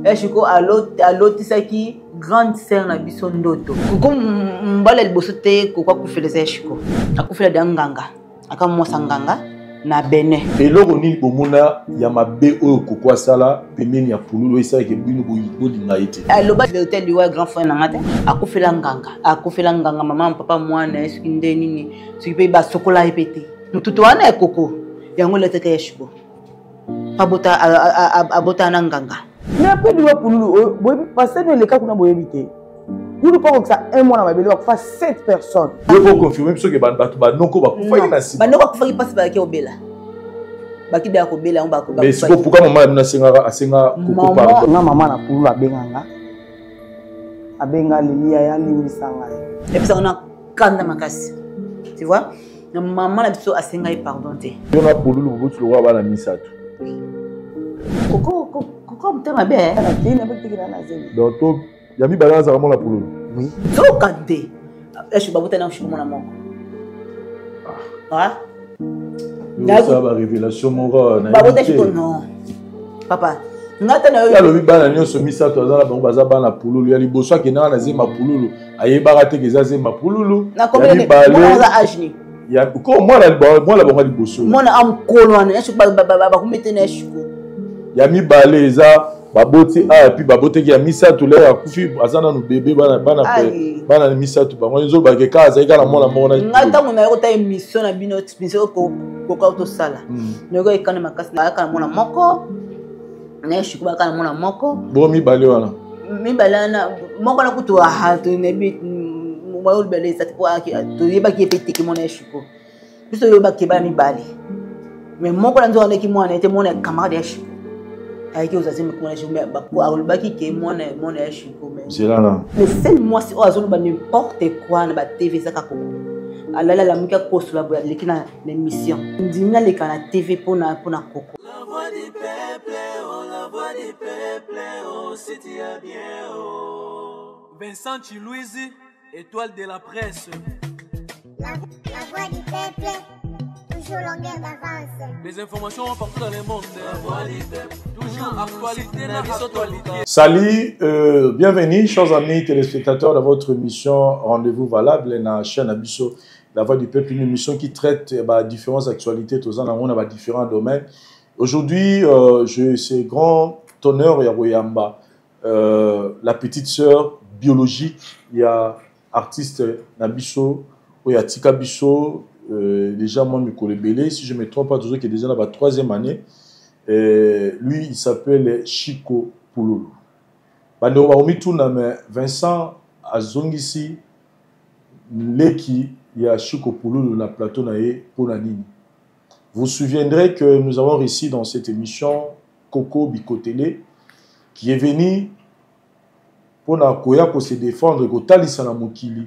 Eshiko alotisaki grande sœur na biso ndoto. Koko mbala liboso te koko akufela eza Eshiko. Akufela da nganga. Aka mwasa nganga na Benin. Eloko nini bomona ya mabe oyo koko asala pembeni ya pululu esalaki bino bolinga ye te? Aloba verite liwa ya grand frère na nga te. Akufela nganga. Akufela nganga mama papa mwana ye soki nde nini soki pe basokola ye pe te. Motutu wana ya koko yango elataka Eshiko. Abota abota na nganga. Mais après liwa pululu boyebi pasteur no eleka kuna boyebi te. Pululu mpo akokisa un mois na mabele bakufa 7 personnes. Yo ko confirmer biso ke bato banoko bakufaki na nsima. Banoko bakufaki mpasi bayaki kobela. Baki deya kobela yango bakufaki. Mais sikoyo pourquoi mama na bino asengaka asenga koko pardon? Nga mama na pululu abenga nga. Abenga leli yaya alimbisa ngai. Epesaka na kanda makasi. Tu vois? Na mama na biso asenga ye pardon te. Yo na pululu boboti lokola bana misato. Koko koko motema mabe. Nakei na betiki na nazeli. Donc to ya mibale azalaka mona pululu. Oui. Zoka nde. Eshu babota na shuko mona moko. Ah. Osala ba révélation moko na babota shuko non. Papa nga te na yo alobi bana nyonso misato aza na bango baza bana pululu ya liboso akendaka na zema pululu ayebaka te ke eza zema pululu ya mibale ko mwana mwana bango ya liboso mwana amokolo wana bakomete na shiko ya mibale eza baboti a puis babotaki ya misato lere akufi aza nanu bebe bana bana bana misato bango ezolobake kaka azali kaka na mwana moko ngai ntango naye kota émission na bino émission koka tosala nayoka ekana makasi nayaka na mwana moko naye shiko baka na mwana moko bo mibale wana mibale wana moko na kutu toyebi mibale eza te po toyebaki ye mpe teke mwana ya shiko biso toyebaki bana mibale mais moko na nzoka ndeki mwana ye te mwana ya camarade ya shiko ayaki ozwa zemi mwana shiko mais alobaki ke mwana mwana ya shiko mais le seul mwasi oyo azoloba n'importe quoi na ba tv eza kaka koko alali alamuki akosola boye aleki na émission ndimi naleka na tv mpona mpona koko. La voix du peuple, oh la voix du peuple, oh si tu as bien, oh. Vincent Chiluizi, étoile de la presse. La, la voix du peuple, toujours longueur d'avance. Les informations partout dans le monde. La voix du peuple, toujours actualité, na actualité. Salut, bienvenue, chers amis téléspectateurs, dans votre émission Rendez-vous Valable, na chaîne Abisso, La Voix du Peuple, une émission qui traite différentes actualités, tous en amont, dans différents domaines. Aujourd'hui, c'est grand honneur, ya Royamba, la petite sœur biologique, il y a artiste Nabiso, il y a Tika Biso, déjà moi, Mikolo Belé, si je ne me trompe pas, toujours qui est déjà dans la troisième année. Et lui, il s'appelle Chico Pululu. Bandeko bakomituna, mais Vincent azongisi leki ya Chico Pululu na plateau na ye pona nini. Vous vous souviendrez que nous avons reçu dans cette émission Coco Bikotele qui est venu pona koya ko se défendre kotalisa na mokili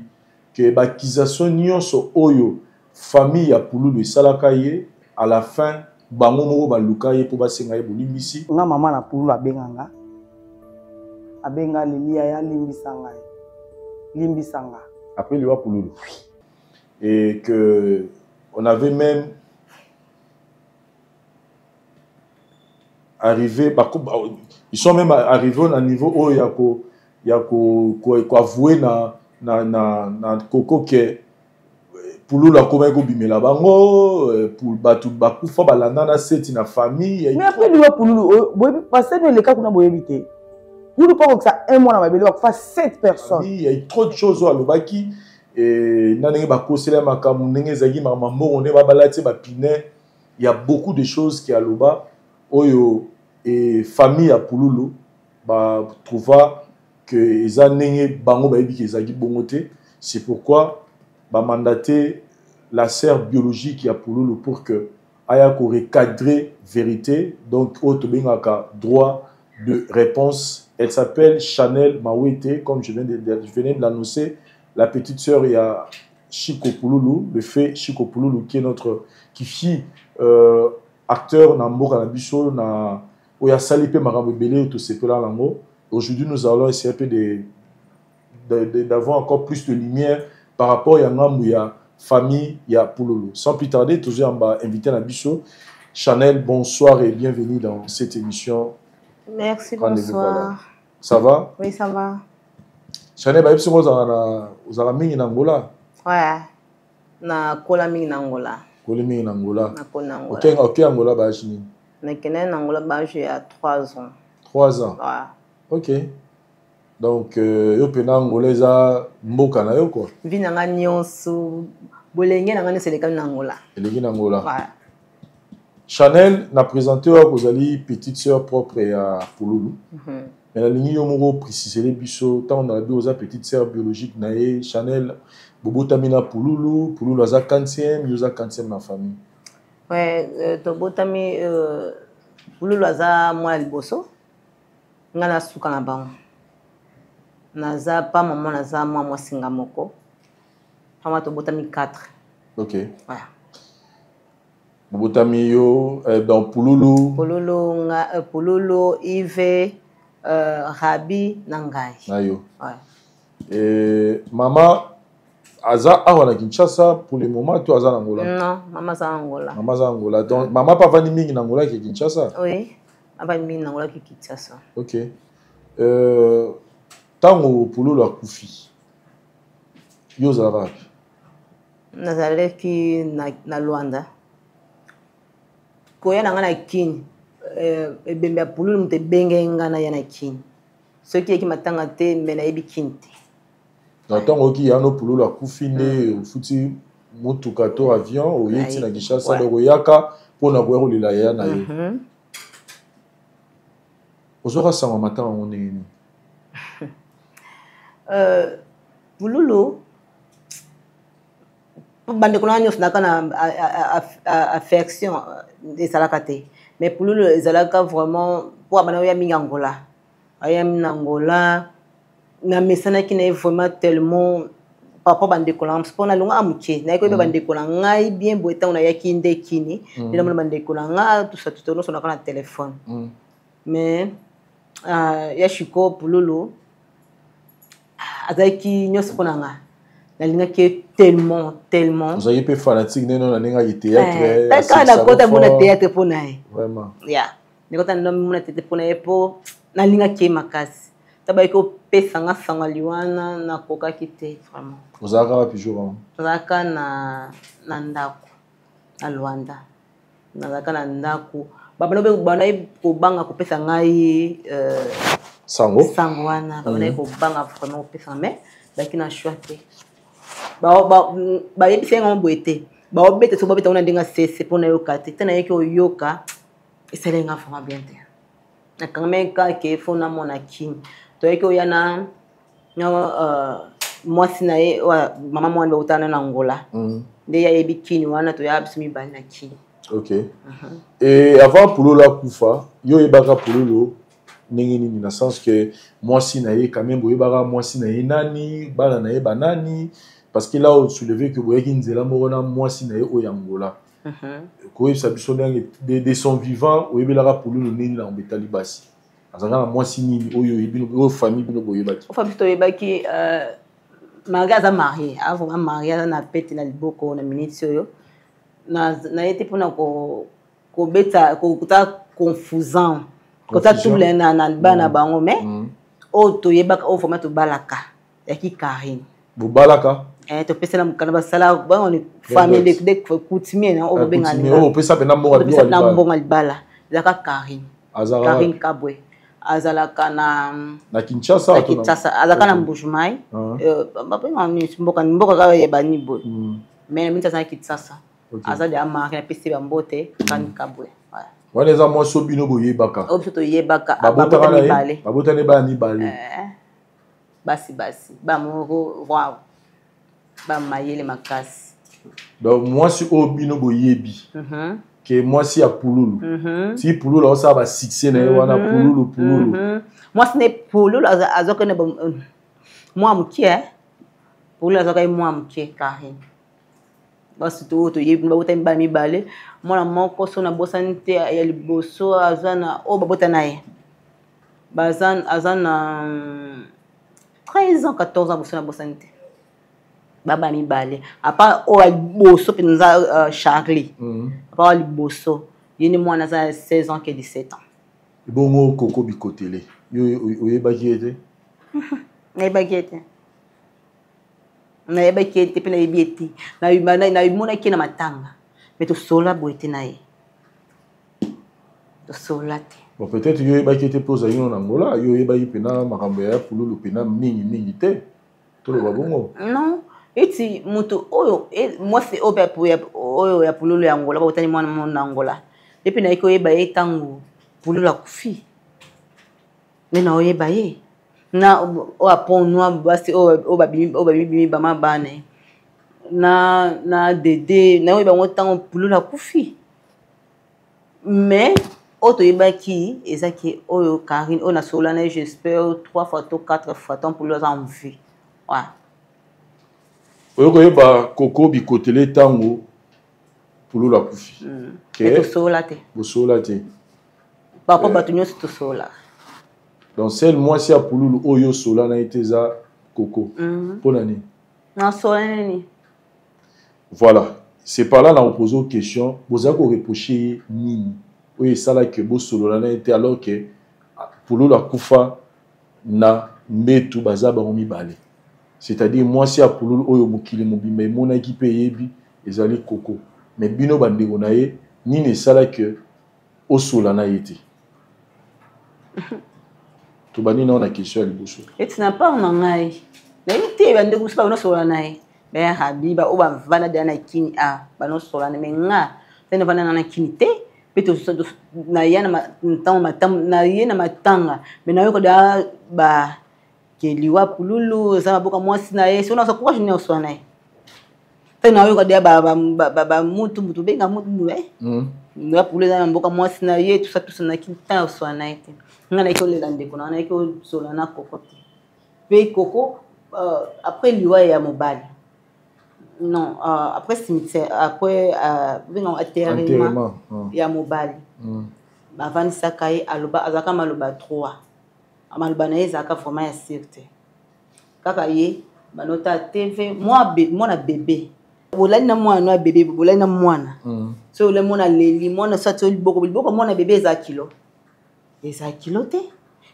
que ba accusation nyonso oyo famille ya Pululu esalaka ye à la fin bango moko baluka ye po basenga ye bolimbisi. Nga mama na Pululu abenga nga. Abenga leli yaya limbisa ngai. Limbisa nga. Après liwa Pululu. Oui. Et que on avait même arrivé, bah, bah, ils sont même arrivés à un niveau où il y a ko, il y a ko, ko, ko avouer na, na, na, na koko que Pululu akomaki kobimela bango, pour bato bakufa balanda na seti na famille. Mais après liwa Pululu, boyebi pasteur no eleka kuna boyebi te. Pululu mpo akokisa un mois na mabele bakufa 7 personnes. Il y a eu trop de choses oyo alobaki, et na ndenge bakosela makambo, ndenge ezalaki makambo ya mbongo, ndenge babalati ba pine. Il y a beaucoup de choses qui aloba oyo et famille ya Pululu ba trouva que eza ndenge bango bayebi ke ezalaki bongo te. C'est pourquoi ba mandaté la sœur biologique ya Pululu pour que aya ko recadrer vérité, donc oyo tobengaka droit de réponse. Elle s'appelle Chanel Mawete, comme je venais de l'annoncer, la petite sœur ya Chico Pululu, le fait Chico Pululu qui est notre, qui fit acteur na mboka na biso na oyo asali pe makambo ebele tosepela nango. Aujourd'hui, nous allons essayer un peu d'avoir encore plus de lumière par rapport à ngambu ya famille ya Pululu. Sans plus tarder, toujours en bas, invité na biso. Chanel, bonsoir et bienvenue dans cette émission. Merci, bonsoir. Ça va? Oui, ça va. Chanel, bayebisi ngo ozalaka na ozalaka mingi na Angola? Ouais. Nakola mingi na Angola. Koli mingi na Angola. Nakola na Angola. Oke oke Angola ba âge nini? Nakendaki na Angola ba âge ya 3 ans. 3 ans. Ouais. OK. Donc yo pena Angola eza mboka na yo quoi. Vie na nga nyonso, bolenge na nga nyonso elekami na Angola. Eleki na Angola. Ouais. Chanel na présenter oyo kozali petite sœur propre ya Pululu. Mais nalingi yo moko préciser biso ntango na lobi oza petite sœur biologique na ye Chanel, bobotami na Pululu, Pululu aza 4e, yo oza 4e na famille. Ouais, tobotami Pululu aza mwana liboso, nga na suka na bango. Naza pa mama, naza mwa mwasi nga moko. Mama tobotami 4. OK. Ouais. Bobotami yo dans Pululu. Pululu nga, Pululu, Yves, Rabi na ngai. Na yo. Ouais. Et mama aza awa na Kinshasa pour le moment to aza na Angola? Non, mama aza na Angola. Mama aza na Angola. Donc mama pa vandi mingi na Angola ke Kinshasa? Oui, avandi mingi na Angola ke Kinshasa. OK. Tango Pululu akufi, yo ozalaka wapi? Nazalaki na Luanda. Koya na nga na Kin, ebembe ya Pululu moto ebengaki nga na ya na Kin. Soki eyaki matanga te, me nayebi Kin te. Na ntango oyoki yano Pululu akufi nde ofuti motuka to avion oye ti na Kinshasa, donc oyaka mpona koya kolela yaya na yo. Ozwaka sango matanga yango ndenge nini? Pululu bandeko na nyonso naka na affection ezalaka te, mais Pululu ezalaka vraiment po abana oya mingi Angola, aya mingi na Angola, namesanaki na ye vraiment tellement papa bandeko na ngai mpo nalonga moke nayaki koyeba bandeko na ngai bien boye ntango nayaki nde kini nde namona bandeko na ngai tusa tuta nyonso naka na telefone. Mais ya Chiko Pululu azalaki nyonso mpo na nga, nalingaki ye tellement tellement. Ozalaki mpe fanatique ndenge na ndenge aki théâtre? Kaka nakota mona théâtre mpo na ye. Vraiment? Ya, nakota mona théâtre mpo na ye, mpo nalingaki ye makasi. Ta bayaki kopesa nga sango liwana, nakokaki te vraiment. Ozalaka wapi jour wana? Nazalaka na ndako na Luanda, nazalaka na ndako. Babandaki kobanga kopesa ngai sango. Sango wana babandaki kobanga vraiment kopesa, mais bayaki na choix te. Bayebisi yango boye te, baobeta so babeta ngo na ndenge asese mpo nayoka te. Te, nayeki oyoka, esali nga vraiment bien te. Nakangami kaka fo namona Kini. Toyaki oya na mwasi na ye, mama mwana bautana na Angola, nde ye ayebi Kini wana, toya biso mibale na Kini. OK. Et avant Pululu akufa, yo oyebaka Pululu ndenge nini, na sens que mwasi na ye quand même boyebaka mwasi na ye nani, bana na ye banani? Parce que là osoulevé que boyaki nzela moko na mwasi na ye oyo ya Angola. Koyebisa biso ndenge de son vivant oyebelaka Pululu nini na etali basi, azalaka na mwasi nini oyo oyebi, oyo famille bino boyebaki? Ofa biso toyebaki, marié, aza marié, aza marié, aza na pete na liboko na miniti oyo. Naye te mpona kobeta kota confusant, kota trouble na bana bango, mais oyo toyebaka, oyo vraiment tobalaka, yaki Karine. Bobalaka? Topesana mokanda, basala bango famille de coutumier na oyo babengana. Opesa mpena mbongo? Mbongo libala ezalaka Karine. Karine Kabwe azalaka na Na Kinshasa? Na Kinshasa, azalaka na Mbujimai, babenga mboka mboka kaka yebani boye, mais na miniti aza na Kinshasa, aza deya marié. Napesi bambote Karine Kabwe. Wana eza mwasi oyo bino boyebaka? Oyo biso toyebaka. Babotaka mibale? Babotani bana mibale? Basi basi bamoko, wow, bamayele makasi. Donc mwasi oyo bino boyebi ke mwasi ya Pululu, ti Pululu aosala basuccès na ye wana, Pululu Pululu? Mwasi ne Pululu azwaki na mwa mokie, Pululu azwaki mwa mokie Karine. Basi to oyo toyebi babotami bana mibale, mwana moko so nabosani te, ya liboso aza na oyo babota na ye aza na 13 ans, 14 ans, boso nabosani te. Baba mibale, à part oyo ya liboso mpenza, Charlie, à part oyo ya liboso, ye nde mwana aza 16 ans ke 17 ans. Ebongo Koko Bikotele, yo oyebaki ye te? Nayebaki ye te, nayebaki ye te mpe nayebi ye te. Namonaki ye na matanga, mais tosolola boye te na ye, tosolola te. Bon, peut-être yo oyebaki ye te mpe ozali no na Angola, yo oyebaki mpena makambo ya Pululu mpena mingi mingi te, toloba bongo. Non, eti moto oyo mwasi oyo mpe oyo ya Pululu ya Angola, bakotani mwana mona na Angola, ye mpe nayaki koyeba ye ntango Pululu akufi, nde naoyeba ye na oyo aponwa basi oyo babimi bama bana na dede, nayoyeba yango ntango Pululu akufi. Mais oyo toyebaki eza ke oyo Karine oyo nasolola na ye, j'espère trois fois to quatre fois, ntango Pululu aza en vie, ouais. Oyo koyeba Koko Bikotele ntango Pululu akufi? Tosolola te. Bosolola te. Papa, bato nyonso tosolola. Donc seul mwasi ya Pululu oyo osola na ye te eza Koko. Mpo na nini? Nasola nini? Voilà, c'est par là na opose aux questions. Bozali koreproche ye nini oyo esalaki bosolola na ye te, alors que Pululu akufa na mbetu, baza bango mibale, c'est-à-dire mwasi ya Pululu oyo mokili mobimba emonaki mpe eyebi ezali Koko, mais bino bandeko na ye, nini esalaki osola na ye te? Tobandi nao na question ya liboso. Eti na part na ngai, nayebi te. Bandeko mosusu banosola na ye, bayarabi oyo bavanda deya na Kini a banosola na me, nga te, navanda nga na Kini te. Mpe naya na ntango naye na matanga, me nayoka deya ba ke liwa Pululu eza maboka mwasi na ye. Soki naza courage nini osola na ye te, nayoka deya bamutu mutu benga mutu ya Pululu eza na mboka mwasi na ye, tusa tusa. Naki ntango osola na ye te. Nga nayaki olela ndeko na nga, nayaki osola na Koko te. Mpe Koko, après liwa ya mobali, non, après cimetière, après benga enterrement ya mobali, bavandisaka ye, aloba, azalaka maloba trois. Maloba na ye ezalaka vraiment ya sûr te. Kaka ye banota TV, mwana bebe bolali na mwana no ya bebe, bolali na mwana. So olali mwana, aleli mwana, so atie liboko, liboko mwana bebe eza kilo, eza kilo te.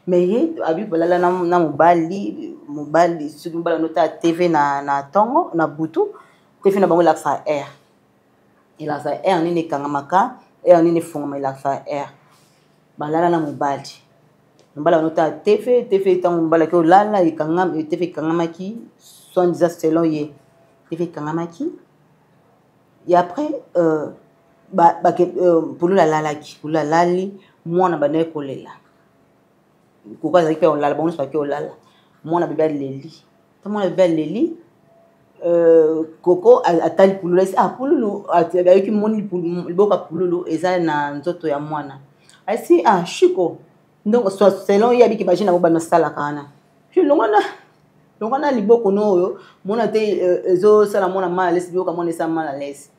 Mais ye abi balala na mobali. Mobali, soki mobali anota TV na ntongo, na butu, TV na bango elakisaka air, elakisaka air nini ekangamaka, air nini efungama, elakisaka air. Balala na mobali, mobali anota TV. TV, ntango mobali aki olala, TV ekangamaki, soi-disant selon ye TV ekangamaki. Et après Pululu alalaki, Pululu alali, mwana bandaki kolela. Koko azalaki mpe olala, bango nyonso baki olala. Mwana bebe aleli. Ta mwana bebe aleli, Koko atali Pululu, ayesi: "Ah, Pululu." Ayoki, moni liboko ya Pululu eza na nzoto ya mwana. Ayesi: "Ah, Shiko." Donc selon ye abiki bagene yango bana osalaka wana, longwana, longwana liboko no oyo mona te, ezosala mwana mal à l'aise, biloko mwana esala mal à l'aise.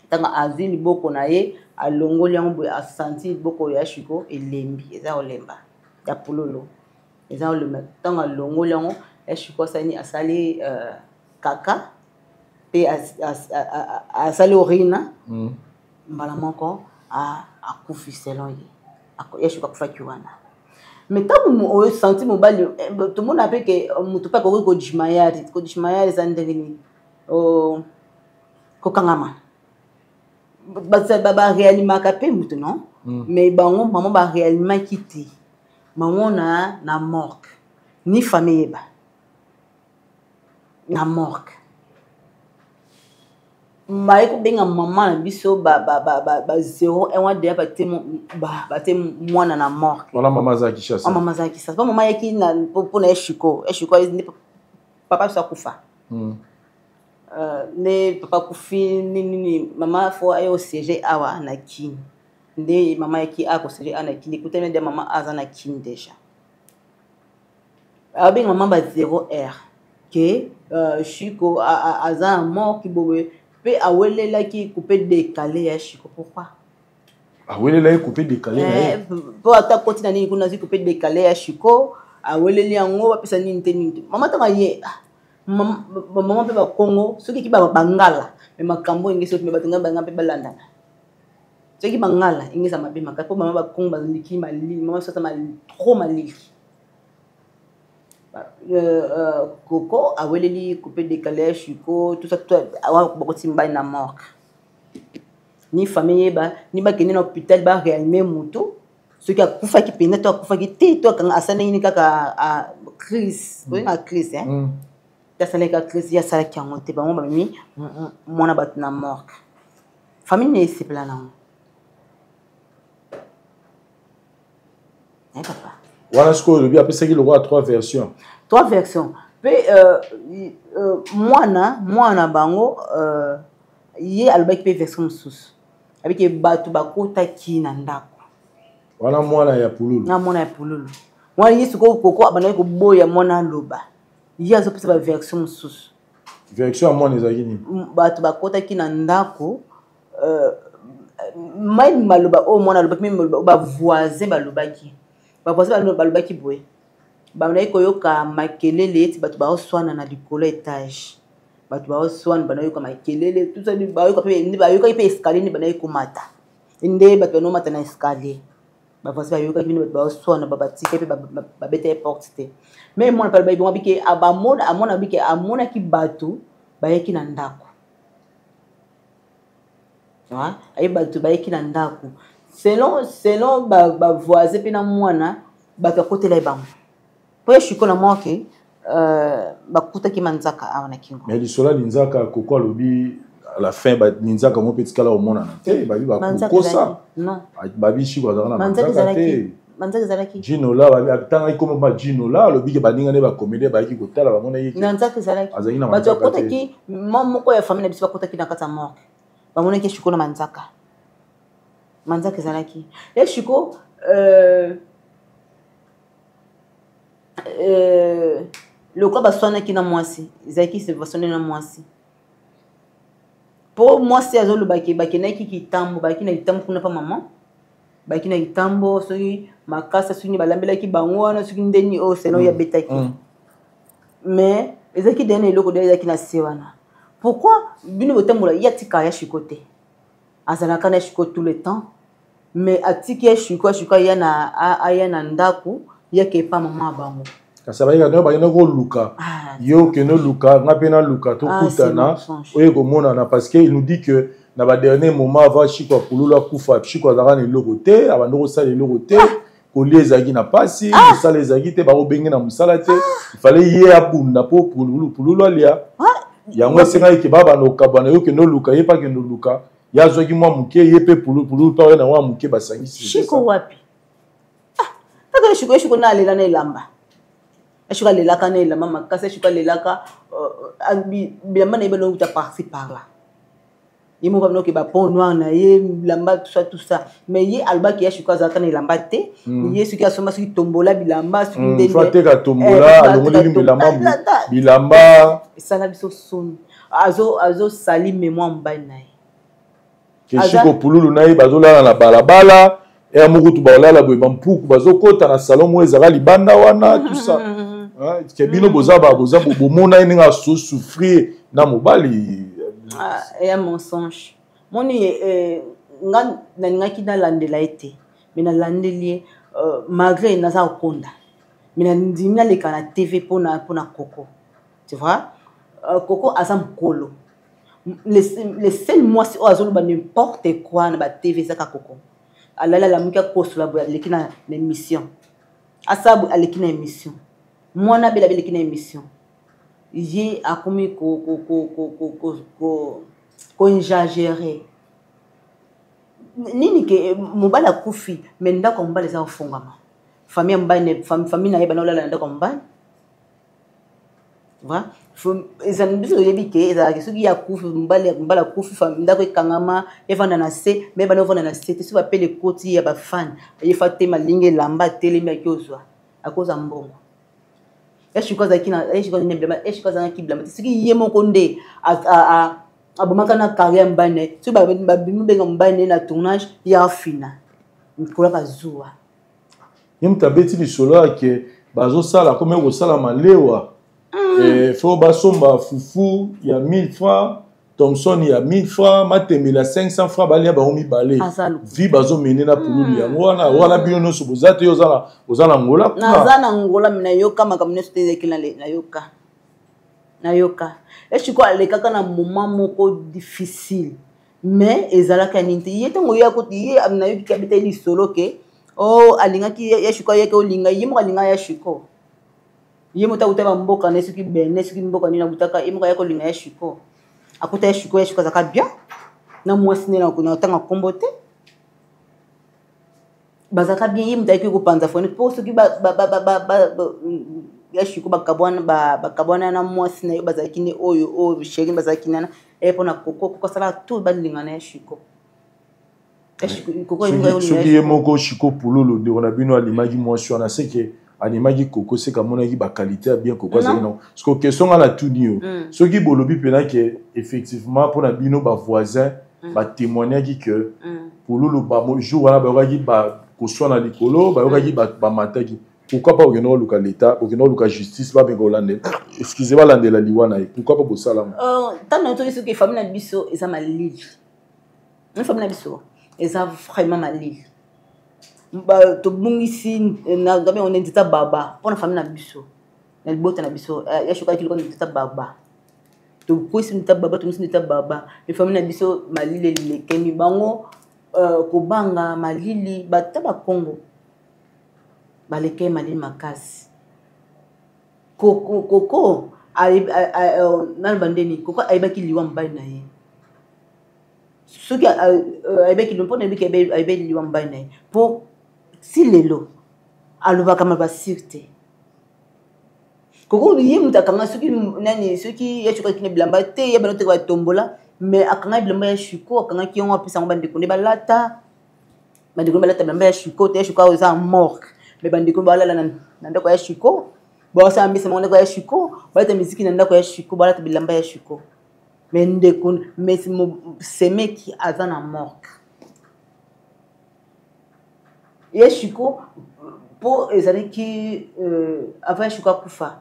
Ntango azwi liboko na ye, alongoli yango boye, asanti liboko ya Shiko elembi, eza kolemba, ya Pululu eza kolemba. Ntango alongoli yango, ya Shiko asali, asali kaka mpe asali orina mbala moko, akufi. Selon ye, ya Shiko akufaki wana. Mais ntango osanti mobali, tomona mpe ke motu mpe akoki kodimayari. Kodimayari eza ndenge nini? Kokangama, baréanimaka mpe motu, non? Mais bango mama baréanimaki te bango na morgue, ni famille yeba na morgue. Baye kobenga mama na biso ba 0 1 wana deya, batie mwana na morgue. Wana mama aza Kinshasa? Mama aza Kinshasa. Po mama ayaki mpona ye Shiko, ye Shiko nde papa biso akufa. Nde papa akufi nini, mama fo aye osiége awa na Kini. Nde mama ayaki aya kosiége awa na Kini, ekutani nde mama aza na Kini déjà. Abenga mama ba 0 heure ke Shiko aza na morgue boye. Mpe awelelaki coupe décalé ya Shiko. Pourquoi? Awelelaki coupe décalé na ye? Mpo ata koti na nini kuna, azwi coupe décalé ya Shiko, aweleli yango, bapesa nini te, nini te. Mama ntango aye, mama mpe bakongo soki eki bangala me makambo enge soki me bato ngai banga mpe balandana. Soki bangala engeza mabe makasi mpo mama bakongo baliki malili, mama biso aza trop malili. Koko aweleli coupe décalé Chiko, tout ça, tout ça, bakoti mobali na morgue, ni famille yeba ni bakende na hôpital baréanime moto. Soki akufaki mpenza to akufaki te, to akanga asalaki nini, kaka crise, oyenga crise, hein? Te, asalaki kaka crise, ye asalaki yango te. Bango bamemi mwana bato na morgue, famille ne esepela nango. Eh, papa. Wana sikoyo olobi apesaki lokola trois versions. Trois versions mpe mwana bango, ye alobaki mpe version mosusu, abiki bato bakotaki na ndako. Wana mwana ya Pululu. Na mwana ya Pululu mwana ye sikoyo, koko abandaki koboya mwana aloba, ye azopesa baversion mosusu. Version ya mwana ezalaki nini? Bato bakotaki na ndako, mai maloba oyo mwana alobaki, meme maloba oyo bavoisin balobaki. Bavoisin balobaki boye: bandaki koyoka makelele eti bato baoswana na likolo étage, bato baoswana, banayoka makelele, tout ça, bayoka mpe, bayokaki mpe escalier nde bandaki komata, nde bato banomata na escalier. Bavoisin bayokaki bino bato baoswana, babatika mpe babeta ye porte te. Mais mwana mpe alobaki bongo, abike bamona, amona, abike amonaki bato bayaki na ndako, aye bato bayaki na ndako selon bavoisin mpe na mwana. Bato akotela ye bango mpo ye Shiko na morgue, bakutaki manzaka awa na kingo. Mais lisolo ya linzaka, koko alobi à la fin linzaka ngo mpe etikala komonana te, babi bakokosa, babi Shiko azalaka na manzaka te. Manzaka ezalaki. Jinola atangaki kombo ma Jinola, alobi ke baninga nde bacomédien bayaki kotala, bamonaki. Manzaka ezalaki. Azalaki na bato bakotaki moko ya famille na biso, bakotaki na kati ya morgue, bamonaki Shiko na manzaka. Manzaka ezalaki ye Shiko. Lokola baswanaki na mwasi, ezalaki baswanaki na mwasi mpo mwasi azolobaki bakendaki kitambo, bayaki na kitambo kuna mpa mama, bayaki na kitambo, soki makasa, soki balambelaki bango wana, soki ndeni oyo seno oyo abetaki. Mais ezalaki dena eloko de ezalaki na se wana. Pourquoi bino botambola? Ye atika ya Shiko te, azalaka na Shiko tout le temps, mais atiki ya Shiko, ya Shiko aya na ndako, yake epa mama ya bango. Kasi bayeka nde bakende koluka yo, okende oluka nga mpe naluka, tokutana oyo komonana, parce que il nous dit que na badernier moment avant Shiko apululu akufa, Shiko azalaka na eloko te, abandi kosala eloko te, kolia ezalaki na pasi, mosala ezalaki te, bakobenge na mosala te, ifale ye abunda mpo Pululu, Pululu alia. Yango esengaki ke babanda kokabwana, yo okende oluka, ye mpe akende oluka, ye azwaki mwa moke, ye mpe Pululu mpe aye na mwa moke, basangisi. Shiko wapi? Kaka Shiko, Shiko na alela na elamba, Shiko alelaka na elamba makasi, Shiko alelaka bilamba na ye banouta par-ci par-là, ye moko abinoki bapeau noire na ye, bilamba, tout ça, tout ça. Mais ye alobaki ya Shiko azalaka na elamba te. Ye soki asomba, soki tombola bilamba, soki ndenge ateka tombola, alongoli bilamba, bilamba. Esala biso soni, azosali mémoire mobali na ye. Ke Shiko Pululu na ye bazolala na balabala ya mokutu, baolala boye, bampuku bazokɔta na salon moko ezalaka libanda wana, tout ça, ke bino boza boza bomona ye ndenge azosouffrir na mobali. Ya mensonge moni, nga nalingaki nalandela ye te, mais nalandeli ye malgré naza kokonda, mais nandimi naleka na TV mpona koko, tu vois. Koko aza mokolo, le seul mwasi oyo azoloba n'importe quoi na batv ezaka koko. Alali, alamuki, akosola boye, aleki na émission, asala boye, aleki na émission, mwana abela, abeleki na émission. Ye akomi koexagérer nini ke mobali akufi, mais ndako ya mobali eza kofungama, famille ya mobali, famille na ye bana olala na ndako ya mobali. Ezali biso toyebi ke ezalaki soki ye akufi, mobali akufi, ndako ekangama, evanda na se, me bana ovanda na se te. Soki bapele ekoti ya bafane, ye fa te malingi elamba, atelemi, aki ozwa, akozwa mbongo. Eshiko azalaki azalaki bilamba te. Soki ye moko nde abomaka na carrière mobali na ye, soki babimi benga mobali na ye na tournage, ye afina mikolo bazuwa. Ye moto abeti lisolo yake, bazosala komi kosala malewa, fo basomba fufu ya 1000 francs. Thomson ya 1000 francs, Matembele ya 500 francs, balia bango mibale. Vie bazomene na pululu hmm. yango wana wana bino nyonso boza te, oza na Angola kuna. Naza na Angola, mais nayoka makambo nyonso te ezalaki nayoka. Nayoka. Echiko alekaka na moment moko difficile. Mais ezalaka nini te ye ntango ye akoti ye nayoki abetaki lisolo ke o oh, alingaki ya Shiko ayaki olinga ye moko alingaka ya Shiko. Ye moto akuta bamboka na ye soki bene soki mboka nini akutaka ye moko aya kolinga ya Shiko. Akuta ya Shiko, ya Shiko azalaka bien na mwasi nde na otanga nkombo te bazalaka bien ye moto ayaki kopanza foni mpo soki ya Shiko bakabwana na mwasi na ye bazalaki nde oyo oyo sheri bazalaki nana eye mpona koko koko asalaka tout balingana ya Shiko. Soki ye moko Shiko Pululu ndeko na bino alimaki mwasi wana seke alimaki koko seke amonaki baqualité ya bien koko azali nango. Siko question nga natuni yo, mm. soki bolobi mpena ke effectivement mpona bino bavoisin mm. batémoignaki ke mm. Pululu jour wana bayokaki koswana likolo, bayokaki bamataki, pourquoi pas okende koluka l'état, okende koluka justice, babenge kolandela, excuse, balandela liwa na ye, pourquoi pas bosala ngo? Ntango na toki soki famille na biso eza malili, famille na biso eza vraiment malili, tobungisi nabe ngo neti ta baba mpona famille na biso na libota na biso ya shokaki lokola neti ta baba, tokwesi neti ta baba, tobungisi neti ta baba. Me famille na biso malili elekemi bango, kobanga malili bata bakongo balekei malili makasi. Koko koko naloba ndeni koko ayebaki liwa mobali na ye, soki ayebaki mpo nayebiki ayebaki liwa mobali na ye, mpo si lelo alobaka maloba sire te. Koko ye moto akanga soki nani, soki ya Shiko akina bilamba te, ye bano teke batombola, mais akangaki bilamba ya Shiko, akangaki yango, apesa yango bandeko nde balata. Bandeko nde balata bilamba ya Shiko te, ya Shiko awa eza morgue, mais bandeko balala na ndako ya Shiko, basala mbisa bango ndako ya Shiko, balata miziki na ndako ya Shiko, balata bilamba ya Shiko, mais ndeko mais semeki aza na morgue ye Shiko mpo ezalaki avant ya Shiko akufa,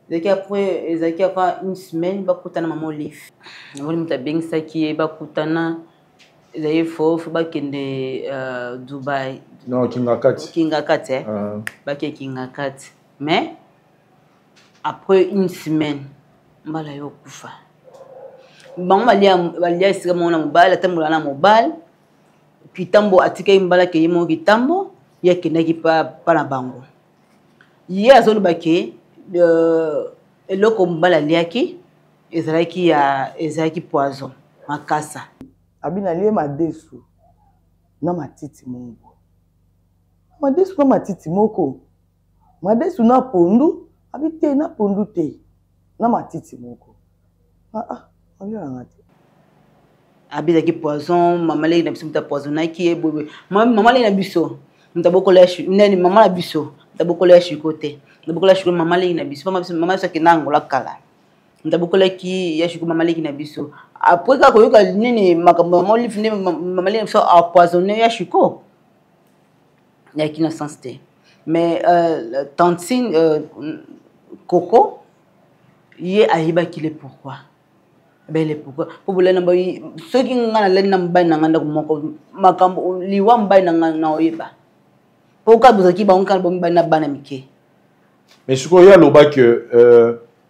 ezalaki après, ezalaki avant une semaine bakutana mama Olive. Namoni moto abengisaki ye bakutana, ezalaki fo bakende Dubai. Non, Kingakati. Kingakati, eh? Bake Kingakati, mais après une semaine mbala yo okufa. Bango balia esika moko na mobali, atambola na mobali kitambo, atikaki mbala ke ye moko kitambo, ye akendaki pa, pa na bango. Ye azoloba ke eloko mobali aliaki ezalaki ya ezalaki poison makasa. Abi nalie madesu na matiti moko, madesu na matiti moko, madesu na pondu, abi te na pondu te na matiti moko. Ah ah, abiolanga te. Abi ezalaki poison, mama leki na biso moto apoisonnaki ye boye. Mama leki na biso moto abokola nani, mama na biso moto abokola ya Shiko te, moto abokola ya Shiko mama leki na biso, mama biso akenda Angola kala, moto abokolaki ya Shiko mama leki na biso. Après kaka koyoka nini makambo mama Olive nde mama leki na biso apoisonne ya Shiko, yaki na sens te. Mais tantine Coco ye ayebaki le pourquoi, bele pourquoi mpo bolai na soki nga nalali na mobali na nga ndako moko, makambo liwa mobali na nga na oyeba mpo kaka bozalaki bango kaka bomibali na bana mike. Mais sikoyo ye alobaki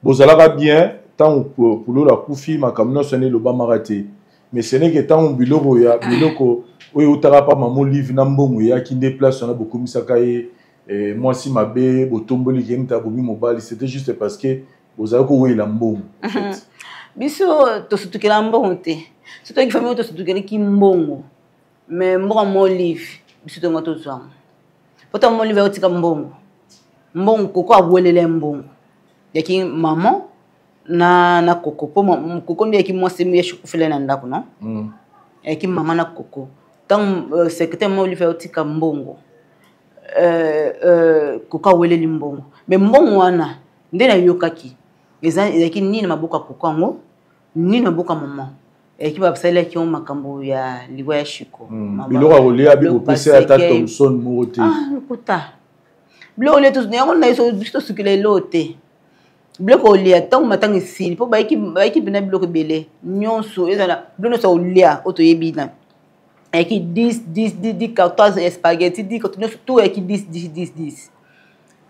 bozalaka bien ntango Pululu akufi, makambo nyonso wana elobamaka te, mais ce n'est que ntango biloko ya biloko oyo eutaka pa mama Olive na mbongo eyaki nde place wana bokomisaka ye mwasi mabe, botomboli ke moto abomi mobali. C'était juste parce que bozali kowela mbongo. Biso tosutukela mbongo te, so toyaki famille tosutukelaki mbongo, mais mbongo mama Olive biso tonga tozwanga po ta mama Olive ayotika mbongo, mbongo koko awelela ye mbongo yaki mama na koko, po koko nde yaki mwasi ya shukufela na ndako no. Yaki mama na koko ntango secrétaire mama Olive ayotika mbongo, koko aweleli mbongo, mais mbongo wana nde nayokaki ezalaki nini na maboko ya koko yango, nini na maboko ya mama, eyaki basalelaki yango makambo ya liwa ya Shiko. Biloko ya kolia bikopesa ata Thomson moko te. Lokuta, biloko lia yango na biso tosukila elo te. Biloko olia ntango matanga esili, mpo bayaki mpena biloko ebele nyonso, ezala biloko nyonso olia oyo toyebi na ayaki 10 10 10 10 carton ya spaghetti, 10 carton nyonso tout ayaki 10 10 10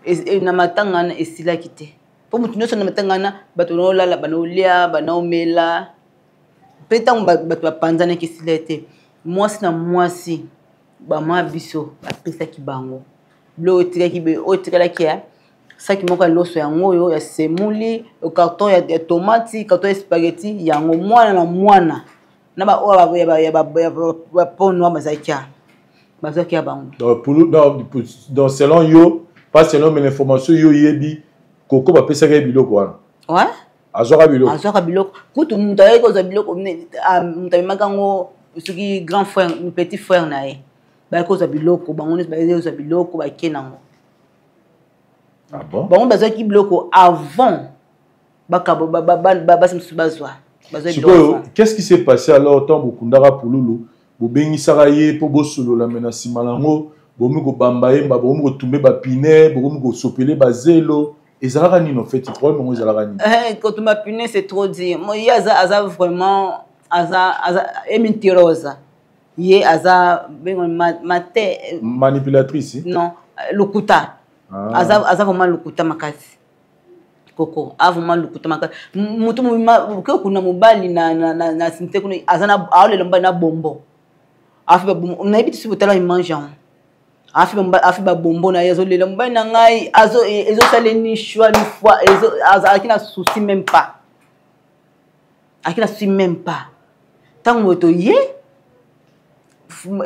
10. Na matanga wana esilaki te, mpo moto nyonso na matanga wana, bato banaolala, banaolia, banaomela, mpe ntango bato bapanzanaki esila te. Mwasi na mwasi, bama biso bapesaki bango biloko etikaki, oyo etikalaki ya saki moko ya loso yango oyo ya semuli, carton ya tomati, carton ya spaghetti, yango mwana na mwana na baoyo ya bapono bazalaki bazwaki ya bango. Donc selon yo, pas selon mais l'information yo yebi, koko bapesaki ye biloko wana? Ouais. Azwaka biloko? Azwaka biloko. Kutu moto ayaki kozwa biloko, moto amemaki yango soki grand frère, petit frère na ye, bayaki kozwa biloko, bango nyonso bayaki kozwa biloko, bake nango. Ah bon? Bango bazwaki biloko avant bakabo basi mosusu bazwa. Sikoyo, qu'est-ce qui s'est passé alors ntango bokundaka Pululu? Bobengisaka ye mpo bosolola, me na nsima nango bokomi kobamba ye, bokomi kotumbe bapine, bokomi kosopele bazelo. Ezalaka nini en fait? Problème yango ezalaka nini? Kotumba pine, c'est trop dire. Ye aza vraiment aza mentirosa. Ye aza bengo mate. Manipulatrice? Non, lokuta. Ah. Aza vraiment lokuta makasi. Koko a vraiment lokuta makasi. Moto ke kuna mobali na cimetière kuna, aza na aolela mobali na bombo, afi babombo. Nayebi te soki botala image yango. Afi babombo na ye, azolela mobali na ngai, ezosala ni choix ni foi. Azalaki na souci même pas, azalaki na souci même pas. Ntango moto ye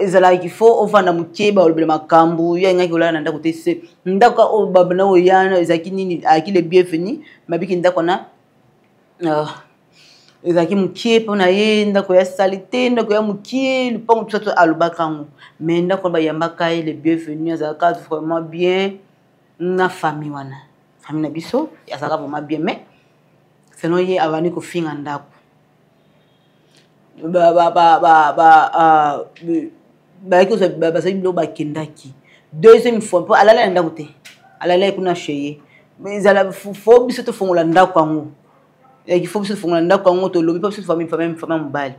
ezalaki fo ovanda moke, balobela makambo. Ye alingaki kolala na ndako te. Se ndako oyo babana oyana ezalaki nini, ayaki le bienvenu mabiki. Ndako wana ezalaki mokie mpo na ye, ndako ya sali te, ndako ya mokie, lupango tusa. Alobaka yango, mais ndako wana bayambaka ye le bienvenu, azalaka vraiment bien na famille wana, famille na biso, azalaka vraiment bien. Mais selon ye, abandi kofinga ndako, bayaki kozwa, bazali biloko, bakendaki deuxième fois mpo alala na ndako te, alalaki kuna chez ye. Ezala fo biso tofongola ndako yango, il faut biso tofongola ndako yango, tolobi mpo biso famille, famille, famille mobali.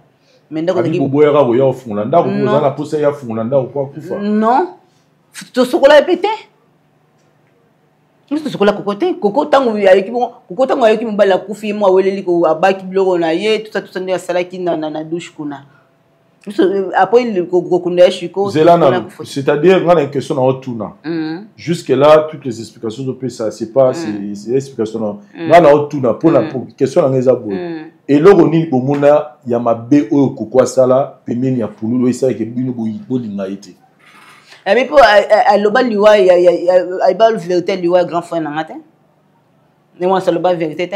Mais ndako boboyaka koya kofungola ndako, oza na posa ya fungola ndako po akufa? Non, tosokola ye mpe te. Biso tosokola koko te. Koko ntango ayoki bongo, koko ntango ayoki mobali akufi, ye mo aweleli, abaki biloko na ye, tusa tusa, nde asalaki na douche kuna. Biso après kokunda ya Shiko. Zela na, c'est-à-dire nga na question na otuna. Jusque là, toutes les explications opesa, c'est pas c'est explication na nga na otuna mpona question na nga eza boye: eloko nini bomona ya mabe oyo koko asala pembeni ya Pululu oyo esalaki bino bolinga ye te? Abi mpo aloba liwa, ayeba vérité, liwa ya grand frère na nga te. Ndenge wana aloba vérité te.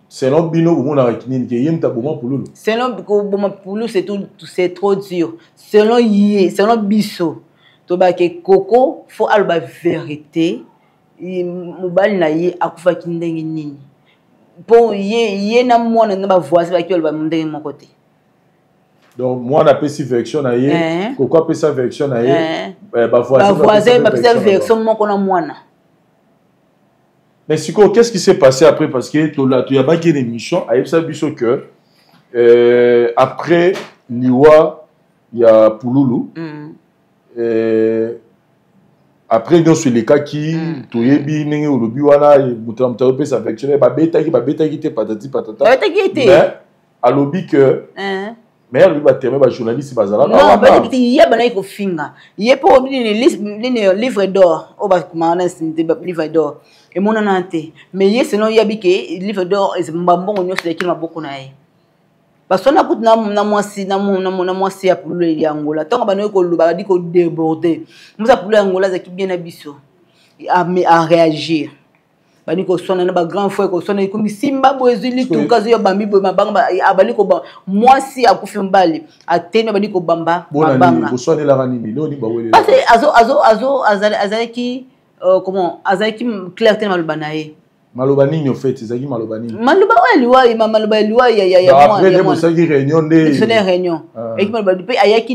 Selon bino, bomonaka nini, ke ye moto aboma Pululu? Selon, koboma Pululu, c'est tout, c'est trop dur. Selon ye, selon biso, tobake koko fo aloba vérité, mobali na ye akufaki ndenge nini, mpo ye na mwana na bavoisin baki baloba ndenge moko te. Donc mwana apesi version na ye, koko apesa version na ye. Bavoisin bapesa version moko na mwana. Mais sikoyo, qu'est-ce qui s'est passé après? Parce que toyabaki une émission, ayebisa biso que après liwa ya Pululu, après nyonso elekaki, toyebi ndenge olobi wana, moto na moto azopesa version, babetaki, babetaki te, patati patata. Babetaki ye te. Mais alobi que, mais alobi baterme, bajournaliste bazalaka. Non, ye bandaki kofinga ye mpo nini, livre d'or oyo bakomaka na livre d'or emonana te. Mais ye, selon yebi ke livre d'or, bambongo nyonso ezalaki na maboko na ye. Baswana kutu na mwasi, na mwasi ya Pululu ya Angola. Ntango bandaki koloba, badi kodéborde. Mwasi ya Pululu ya Angola azalaki bien na biso, aréagir, bandi koswana na bagrand frère, koswana ekomi simba boye, ezwi lituka, azwi bambi boye mabanga, abandi kobamba. Mwasi akufi, mobali atemi, abandi kobamba mabanga. Boswanelaka nini? Noni bawelelaka? Parce azalaki, comment, azalaki clair te na maloba na ye. Maloba nini au fait? Ezalaki maloba nini? Maloba oyo liwa, maloba ya liwa ya Après nde bosalaki réunion nde? Tosali réunion. Ayaki maloba mpe ayaki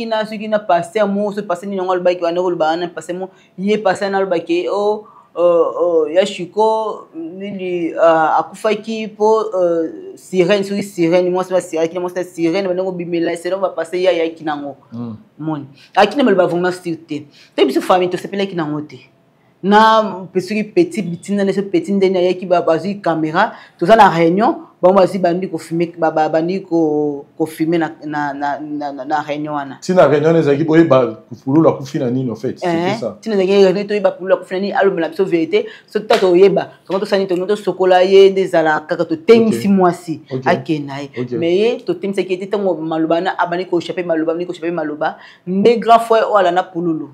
na soki na pasteur mo, so pasteur nini yango alobaki, banda koloba wana pasteur mo, ye pasteur na alobaki o ya Shiko. Nini akufaki mpo sirène, soki sirène, mwasi basiraki na mwasi na sirène, bandenge obimela selon bapasse ye ayaki nango. Moni ayaki na maloba vraiment sur te te. Biso famille tosepelaki nango te. Na mpe soki petit bitinda nde, soki petit ndeni ayaki, bazwi caméra, toza na réunion, bango bazwi, bandi kofilmer, bandi kofilmer na réunion wana. Ntina réunion wana ezalaki boyeba Pululu akufi na nini en fait, c'était ça? Ntina ezalaki réunion toyeba Pululu akufi na nini, alobela biso vérité. Soki ta toyeba tongo, tosani tongo, tosokola ye nde ezala kaka totengisi mwasi akenda ye. Mais ye totengisaki ye te. Ntango maloba na abandi koéchapper maloba, abandi koéchapper maloba nde grand frère oyo alanda Pululu,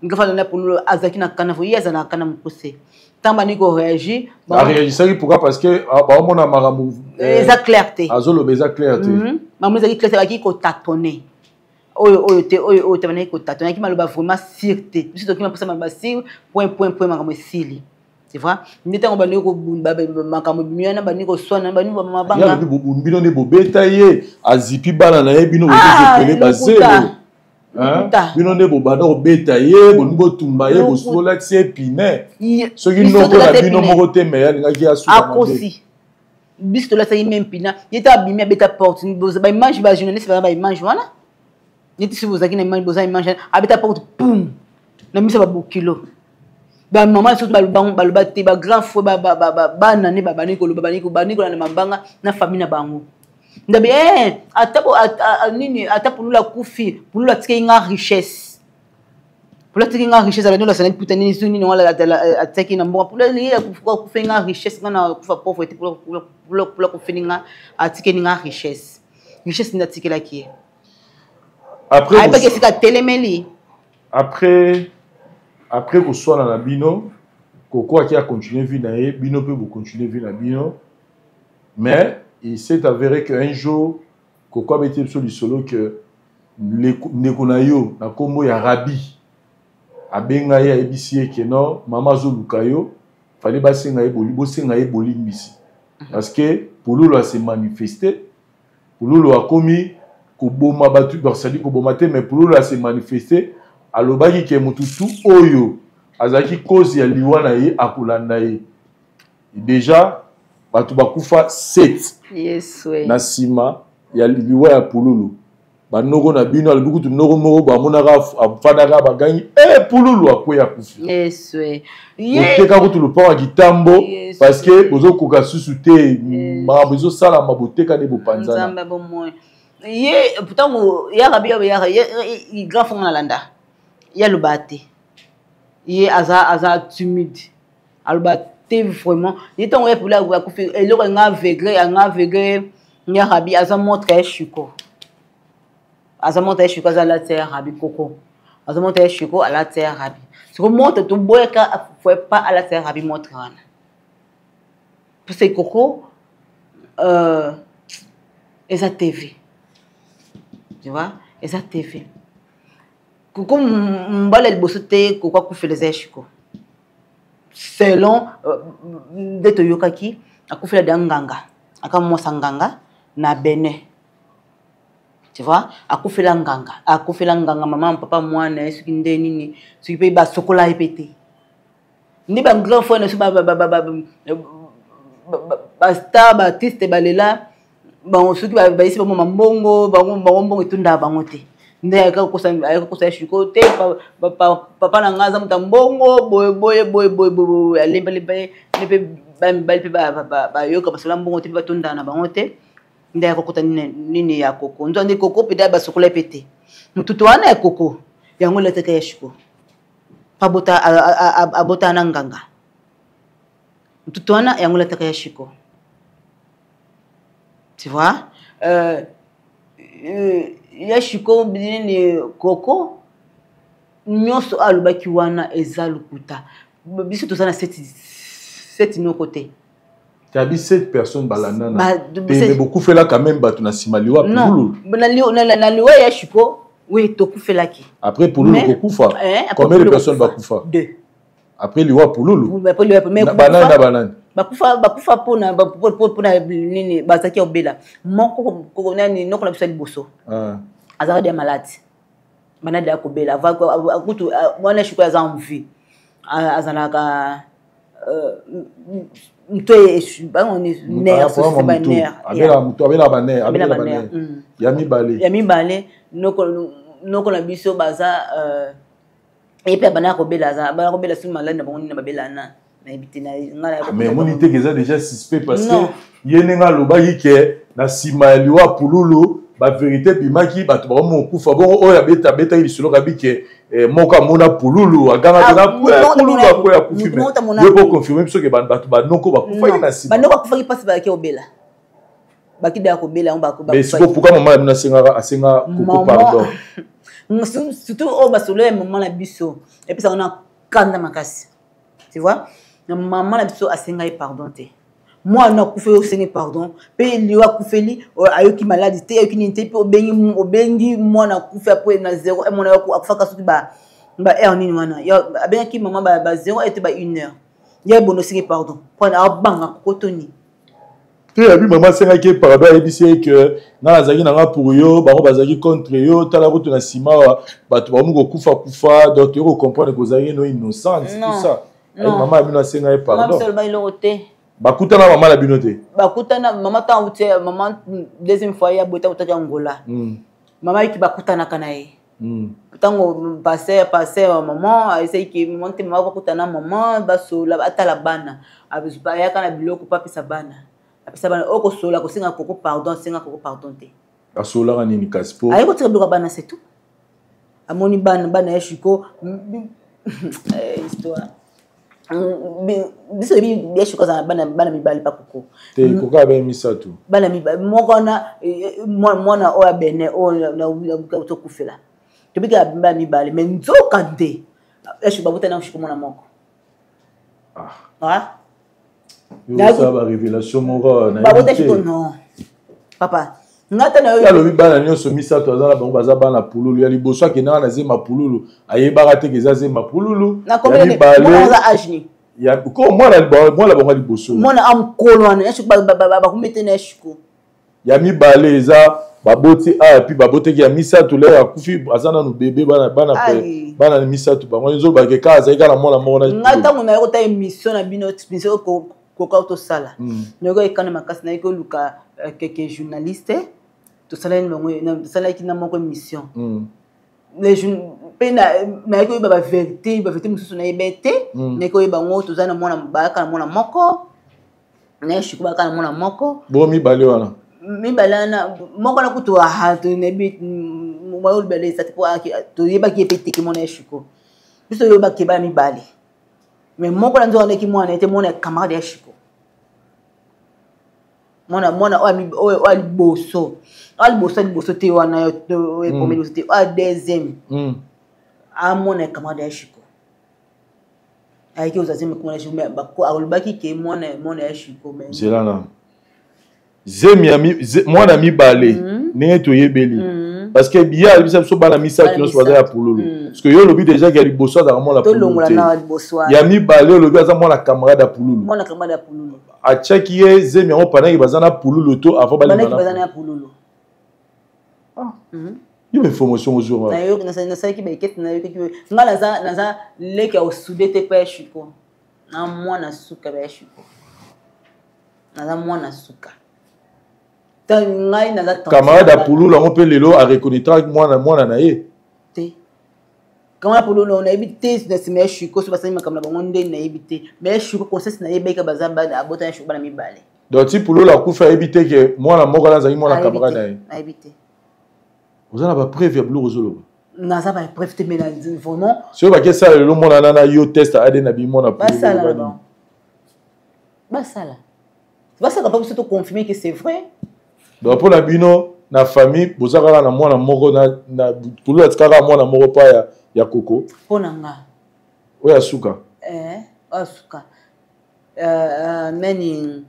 grand frère alanda Pululu azalaki na kana, ye azala na kana mokuse. Ntango bandi koréagir. Aréagisaki pourquoi? Parce que baomona makambo eza clair te. Azoloba eza clair te. Makambo ezalaki clair te, bakiki kotâtonner oyo oyo te, oyo oyo te. Bandaki kotâtonner, ayaki maloba vraiment sûr te. Biso tokima mposa maloba sûr, point point point, makambo esili, tu vois. Nde ntango bandi makambo ebimi wana, bandi koswana, bandi mabanga. Bino nde bobeta ye, azipi bana na ye, bino bozozopele bazelo, bino nde bobanda kobeta ye, bolingi botumba ye, bolatisi ye pine. Soki noko na bino moko te, me alingaki asuka. Akosi, biso tolataki même pina. Ye te abimi, abeta porte. Baimage, bajournaliste baza baimage wana neti soki bozalaki na image, boza image. Abeta porte, pum, na miso ya babokilo, bamama surtout baloba te, bagrand frère, bana nde babandi koloba, bandi kolanda mabanga na famille na bango. Ndabe ata nini, ata Pululu akufi, Pululu atikaki nga richesse, Pululu atiki nga richesse. Alandi olasana liputa nini so nini wana atiaki na mbongo. Pululu akufi nga richesse, nga na kufa pauvre te. Pululu akufeli nga, atikeli nga richesse. Richesse nde atikelaki ye? Ayebaki esika atelemeli. Après koswana na bino, Koko aki acontinue vie na ye, bino mpe bocontinue vie na bino. Mais il s'est avéré qu'un jour Koko abeti biso lisolo que ndeko na yo na nkombo ya Rabi abenga ye, ayebisi ye ke non, mama azoluka yo, fallait basenga ye, bosenga ye bolimbisi, parce que Pululu ase manifeste, Pululu akomi koboma bato, c'est-à-dire koboma te, mais Pululu ase manifeste, alobaki ke motu tu oyo azalaki cause ya liwa na ye akolanda ye. Déjà bato bakufa 7 Yes, oui. na nsima ya liwa ya Pululu. Banoko na bino, alobi kutu noko moko bamonaka afandaka, bagangi e Pululu akweya, akufi. Yes, oui. Boteka kutu lopango ya kitambo parce que bozokoka susu te, makambo ezosalama, boteka nde bopanzana. Nzambe bomoi ye ntango yaka biyo yaka grand fongo nalanda ye aloba te, ye aza timide, aloba te vraiment. Ye ntango ye Pululu akufi, eloko anga aveugle, anga aveugle ya Rabi aza montre ya Shiko, aza montre ya Shiko, aza alati ya Rabi. Koko aza montre ya Shiko, alati ya Rabi. Siko montre toboyaka faut pas alati ya Rabi montre wana, parce que koko eza TV, tu vois, eza TV. Koko mbala liboso te koko akufela eza ya Shiko. Selon nde toyokaki, akufela da nganga, aka mwasa nganga na Benin, tu vois. Akufela nganga, akufela nganga, mama, papa, mwana ye, soki nde nini, soki mpe basokola ye mpe te. Nde bagrand frère na biso, bastar, baartiste balela bango, soki bayesi bango mambongo, bango mbongo etondaka bango te. Nde ayaka kokosa ya Shiko te, papa na ngai aza moto ya mbongo, boye boye boye boye boye, alembalemba ye. Nde mpe bamibali mpe bayoka basola mbongo te, mpe batondaka na bango te. Nde ayaka kokota nini ya koko nzo nde koko mpe basokola ye mpe te. Motutu wana ya koko yango elataka ya Shiko mpo abota na nganga. Motutu wana yango elataka ya Shiko, tu vois. Ya Shiko nini, koko nyonso alobaki wana eza lokuta. Biso toza na sept noko te. Tabi sept personnes balandana te, bokufela quand même bato na nsima liwa Pululu. Na liwa ya Shiko, oui, tokufelaki. Après Pululu kokufa, combien de personnes bakufa? Deux. Après liwa Pululu, banani na banani? Bakufa, bakufa mpona nini? Bazalaki obela moko nani, noko na biso ya liboso azalaki dia malade, malade ya kobela kutu. Mwana Shiko aza en vie, azalaka Moto bango nerf, moto abela banerf, abela banerf ya mibale. Ya mibale, noko na biso baza ye mpe abandaka kobela, aza abandaka kobela soki maladi na bango nini babela na nayebi te. Ah, mais omoni te eza déjà suspect, parce que ye ndenge alobaki ke na nsima ya liwa Pululu, bavérité ebimaki, bato bakomi kokufa bongo. Oyo abeta abetaki lisolo kabi ke moko amona Pululu agangaki na Pululu akoya akufi. Me yo mpo confirme biso ke bato banoko bakufaki na nsima? Banoko akufaki mpasi, bayaki kobela, bakida ya kobela yango. Mais sikoyo pourquoi mama na bino asengaka, asenga Koko pardon? Surtout oyo basolo ya mama na biso epesaka na kanda makasi, tu vois. Na mama na biso asenga ye pardon te. Mwana akufeli, osengi pardon mpe liwa akufeli, ayoki maladi te, ayoki nini te, mpe obengi, obengi mwana akufi apo na zero. Mwana akufaka soki ba heure nini wana abengaki mama, ba zero ete ba une heure ya ebono, osengi pardon mpona abanga kokotoni. Te, yabi mama asengaki ye pardon, ayebisi ye ke nga nazalaki nanga pour yo, bango bazalaki contre yo, tala kutu na nsima awa bato bakomi kokufa kufa, donc toyei kocomprendre kozalaki no innocente, tout ça. Mama ya bino asenga ye pardon? Eloko te. Bakutana mama na bino te? Bakutana mama ntango auti, mama deuxième fois ye abota, autaki Angola. Mama ayiki bakutanaka na ye ntango passer mama ayesaki mama te. Mama bakutana, mama basola, atala bana, ayaka na biloko mpo apesa bana, apesa bana. Oyo kosola, kosenga Koko pardon, asenga Koko pardon te. Asolaka nini kasi po? Aye kotika biloko ya bana, c'est tout. Amoni bana, bana ya Shiko, histoire biso yebi ya Shiko aza na bana mibale pa Koko. Te, Koko abe misato. Bana mibale, moko wana mwana oyo abene oyo tokufela, tobika bana mibale, mais nzoka nde ya Shiko babotani na Shiko mwana moko. Ah, barévélation moko. Babota Shiko, non papa, nga te. Na alobi bana nyonso misato aza na bango baza bana Pululu. Ya liboso akendaka na zema Pululu, ayebaka te ke eza zema Pululu. Ya mibale, ko mwana bango ya liboso. Mwana amokolo wana ya Shiko bakomi te na ya Shiko. Ya mibale eza baboti a puis babotaki ya misato lere akufi, aza nanu bebe. Bana bana bana misato bango ezobake kaka azali kaka na mwana moko. Na ngai ntango naye kota émission na bino, émission koka tosala, nayoki ekana makasi, nayoki koluka keke journaliste, tosalaki bango, tosalaki na moko émission mpe nayaki koyeba bavérité, bavérité mosusu nayeba te. Nayaki koyeba yango, toza na mwana, bayaka na mwana moko na Shiko, bayaka na mwana moko. Bo mibale wana? Mibale wana, moko na kutu toyebi olobela eza te, po toyebaki ye mpe teke mwana ya Shiko. Biso toyebaki bana mibale, mais moko na nzoka ndeki mwana ete mwana ya camarade ya Shiko, mwana oyo liboso, oyo liboso, liboso te wana ekomi liboso te, oyo deuxième amona ya camarade ya Shiko ayaki ozwa zemi kuna. Shiko alobaki ke mwana ya Shiko. Nzela na zemi ya mwana mibale ndenge toyebeli, parce que ye alobisa biso bana misato nyonso baza ya Pululu, parce que yo olobi déjà ke ya liboso azalaka mwana Pululu te, ya mibale olobi aza mwana camarade ya Pululu. Mwana camarade ya Pululu. Atiaki ye zemi yango pendant baza na Pululu to avant? Baza na Pululu. Yo information ozwa? Nasalaki baekete, nayokaki nga naza leki ya osude te mpe ya Shiko na mwana suka ya Shiko, naza mwana suka ngai naza. Camarade ya Pululu yango mpe lelo areconnaîtra mwana na ye? Te, camarade Pululu nayebi te. Na nsima ya Shiko so basali makambo na bango ndeni, nayebi te. Mais ya Shiko conscience nayebaki baza abota ya Shiko bana mibale. Donc ti Pululu akufi, ayebi te ke mwana moko wana azalaki mwana camarade na ye? Nayebi te. Oza na bapreuve ya biloko ozoloba? Naza bapreuve te, mais vraiment. Soki bakesala lelo mwana na yo test ADN na bimona? Basala na bango, basala, basala mpo biso toconfirme que c'est vrai. Donc mpo na bino na famille boza kaka na mwana moko na Pululu, atikaka mwana moko pa ya Koko? Mpo na nga. Oyo asuka? Oyo asuka nani,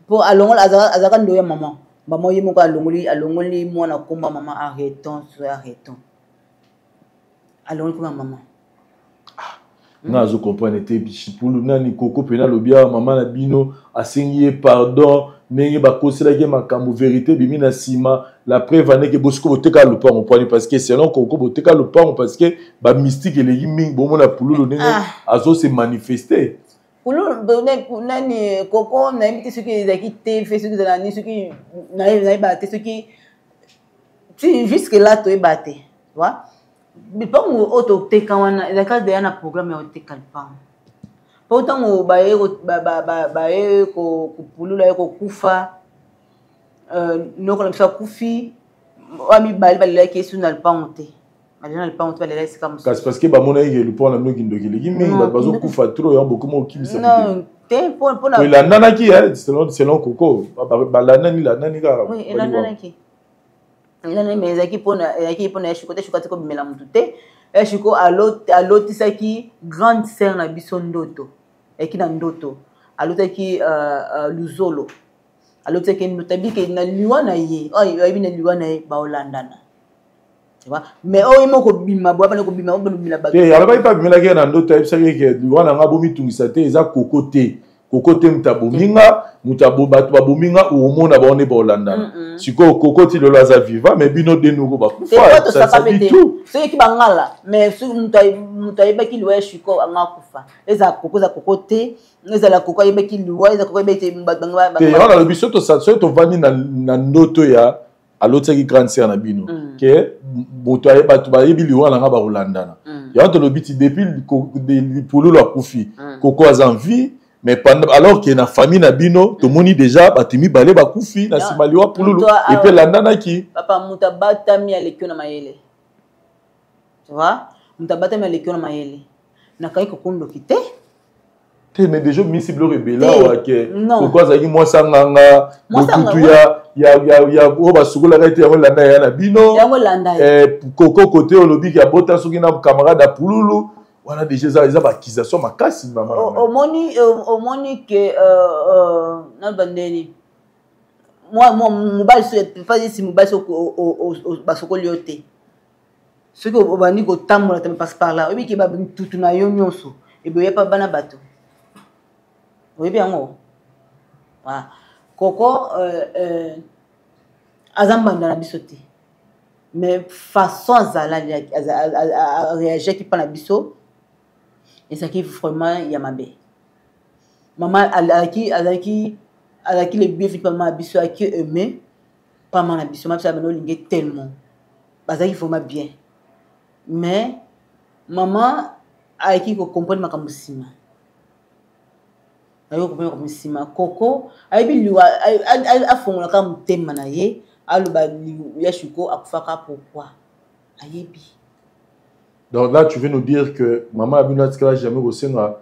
mpo alongola, azalaka ndo ya mama, mama ye moko alongoli mwana komba mama. Arrêtons, arrêtons, alongoli komba mama. Nga azo comprendre te. Pulu nani, Koko mpena alobi awa mama na bino asengi ye pardon ndenge bakoselaki ye makambo, vérité ebimi na nsima. La preuve andeke bosiko boteka lopango pwani, parce que selon Koko boteka lopango parce que bamystique eleki mingi, bomona Pululu ndenge azose manifeste. Pululu nani koko nayebi te soki ezalaki tv, soki ezala nini, soki nayebaka te, soki ti jusque là toyeba te. Vois, lipango oyo toteka wana ezalaki deya na programme ya koteka lipango, mpo ntango baye kopulula ye kokufa, noko na biso akufi, oyo mibale balelaki yesu na lipango te, balela na lipango te, balela esika mosusu. Kasi parce que bamonaki ke lupango na bino kindoki eleki mingi, bato bazokufa trop, yango bokoma okimisa. Te, mpona elandanaki selon koko, balandani landani kaka. Elandanaki, elandani, mais ezalaki mpona, ezalaki mpona ya Shiko te. Shiko atiki kobimela motu te. Ya Shiko alotisaki grande sœur na biso ndoto, ayaki na ndoto, alotaki luzolo, alotisaki ndoto abike na liwa na ye, oyo ayebi na liwa na ye baolandana, mais oyo moko kobima boye, abana kobima, obimela bato. Te, alobaki mpe abimelaki ye na ndoto, ayebisaki ke liwa na nga, bomitungisa te, eza koko te, koko te moto abomi nga, moto bato babomi nga, omona bango nde baolandana. Sikoyo koko ti lelo aza vivant, mais bino de noko bakufa. Soki bangala, mais moto ayebaki liwa ya Shiko anga akufa, ezala koko, eza koko te, ezala koko ayebaki liwa, eza koko ayebaki te. Bato te, yango nalobi, soki tovandi na ndoto ya alotisaki grande sœur na bino ke moto, bato bayebi liwa na nga bakolandana, yango tolobi ti depuis Pululu akufi, koko aza en vie, mais pendant, alors que na famille na bino tomoni déjà bato mibale bakufi na nsima liwa Pululu, et puis elandanaki. Papa, moto abatami aleki yo na mayele, tu vois, moto abatami aleki yo na mayele, nakangi kokundoki te. Te, mais déjà misi biloko ebele awa ke koko azalaki mwasi anganga motutu ya oyo basukolaka ete yango elanda ya na bino, koko kote olobi ke abota soki na camarade ya Pululu wana, déjà eza baaccusation makasi, mama. Omoni, omoni ke na bandeni mobali, esi mobali basokoli yo te, soki obandi kotambola te, passe par là, oyebi ke batutu na yo nyonso eboye pa bana bato, oyebi yango. Koko aza mbanda na biso te, mais façon azala aréagiaki mpa na biso ezalaki vraiment ya mabe. Mama azalaki le bienvenu mpa mama na biso, ayaki aimé mpa mama na biso, mama biso abanda olinge tellement, bazalaki vraiment bien, mais mama ayaki kocomprendre makambo nsima, ayaki kocomprendre makambo nsima. Koko ayebi liwa, afongolaka motema na ye, aloba ya Shiko akufaka pourquoi, ayebi. Donc là, tu veux nous dire que mama abino atikala jamais kosenga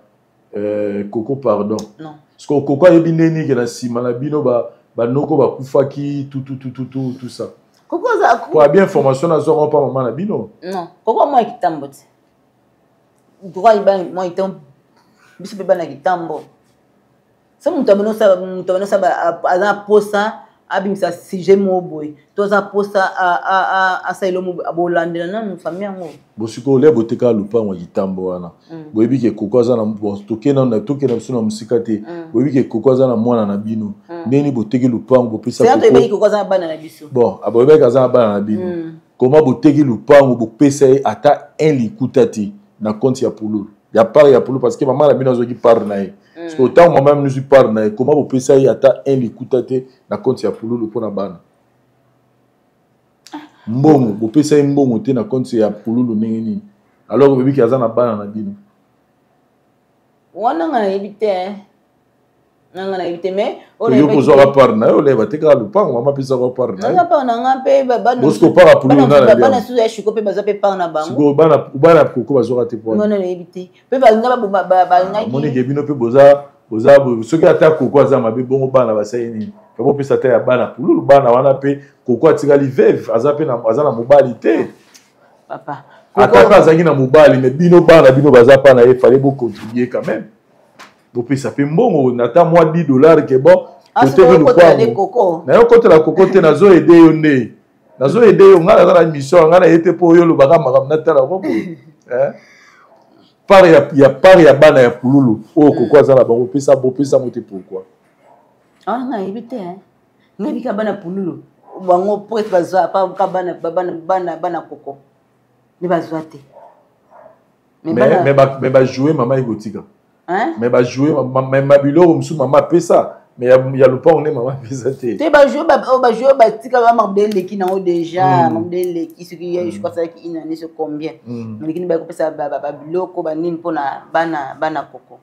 koko pardon? Non. Parce que koko ayebi ndeni ke na nsima na bino banoko bakufaki, tout tout tout tout tout tout ça. Koko aza po abi information nazwaka mpa mama na bino. Non, koko mwa kitambo te, koko ayiba mwa kitambo, biso mpe bana kitambo. So moto abonosala, aza na posa abimisa sujet moko boye, to aza posa asalela mo, bolandela nanu famille yango. Bosikoyo olia botekaka lupango ya kitambo wana, boyebi ke koko aza na, bon, tokende tokende biso na mosika te, boyebi ke koko aza na mwana na bino, ndeni boteki lupango bopesa? Toyebaki koko aza na bana na biso. Bon, boyebaki aza na bana na bino, koma boteki lupango bopesa ye ata un likuta te na compte ya Pululu, ya part ya Pululu? Parce que mama na bino azwaki part na ye, parce que otango mama na bino azwi part na ye, koma bopesa ye ata un likuta te na compte ya Pululu mpona bana? Mbongo bopesa ye mbongo te na compte ya Pululu, ndenge nini alors obebiki aza na bana na bino? Wana nga nayebi te, nga nayebi te, mais yo kozwaka part na yo, oleba tekaka lupango, mama apesaka part na yo. Part na nga mpe. Bosiko part ya Pululu na bana susu ya Shiko mpe bazwa mpe part na bango. Sikoyo bana koko bazwaka te? Po wana nayebi te, mpe balinga balingaki. Monike bino mpe boza boza, soki ata koko aza mabe bongo, bana basali nini? Bopesa ata ya bana Pululu, bana wana mpe koko atikali veuve, aza mpe aza na mobali te. Papa. Ata mpe azalaki na mobali, mais bino bana, bino baza mpa na ye, fallait bocontribue quand même, bopesa mpe mbongo ata mwa 10 $ ke bon, toteki lupango nayo. Kotela koko te, nazoaider yo nde, nazoaider yo. Ngai naza na mission, ngai naye te mpo oyo olobaka makambo natala ko boye. Part ya part ya bana ya Pululu oyo koko aza na bango, opesa, bopesa ngo te, pourquoi? Wana ngai nayebi te, nayebi ka bana Pululu bango po ete bazwa ka bana koko nde bazwa te. Mais bajoue mama ekotika. Mais bajoue mabiloko mosusu mama apesa, mais ya lopango nde mama apesa te. Te, bajoue bajoue batika bamakambo eleki nango déjà. Makambo eleki soki, je crois, asalaki une année, so combien eleki nde baye kopesa babiloko banini mpona bana bana Koko.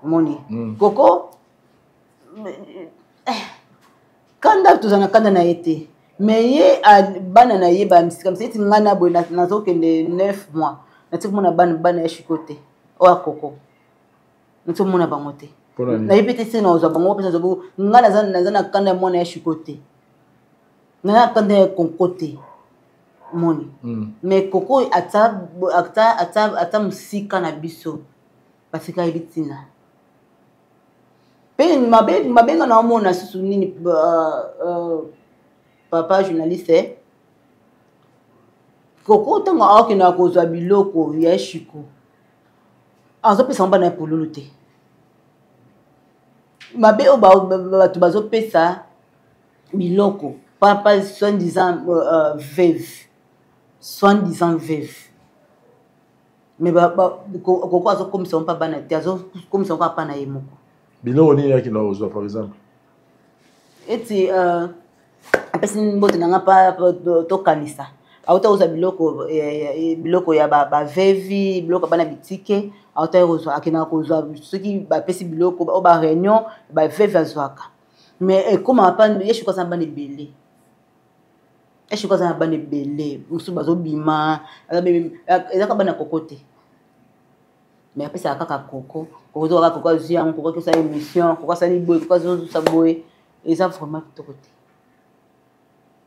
Moni Koko kanda, toza na kanda na ye te, mais ye bana na ye bamisika misa eti ngai na boye nazokende 9 mois, nati komona bana bana ya Shiko te, oyo akoko nati komona bango te. Nayebi te se nazwa bango mpe nazwa bango. Ngai naza na kanda ya mwana ya Shiko te, naza na kanda ya Koko te, moni. Mais Koko ata mosika na biso, parce que ayebi ntina mpe mabe mabenga na omona susu nini. Papa journaliste, Koko ntango aokendaka kozwa biloko ya Shiko, azopesa ngo bana ya Pululu te. Mabe oyo bato bazopesa biloko, papa soi-disant veuve, soi-disant veuve, mais Koko azokomisa ngo mpa bana te, azokomisa ngo kaka mpa na ye moko. Biloko nini akenda kozwa, par exemple? Eti apesi mbote na nga mpa tokanisa auta kozwa biloko, biloko ya baveuve, biloko ya bana bitike. Auta kozwa, akendaka kozwa soki bapesi biloko oyo baréunion baveuve, azwaka. Mais ekomaka pa ye Shiko aza na bana ebele, ye Shiko aza na bana ebele mosusu bazobima, ezaka bana Koko te, mais apesaka kaka Koko. Koko tokaka, Koko azwi yango, Koko akosala émission, Koko asali boye, Koko azozusa boye. Eza vraiment kitoko te.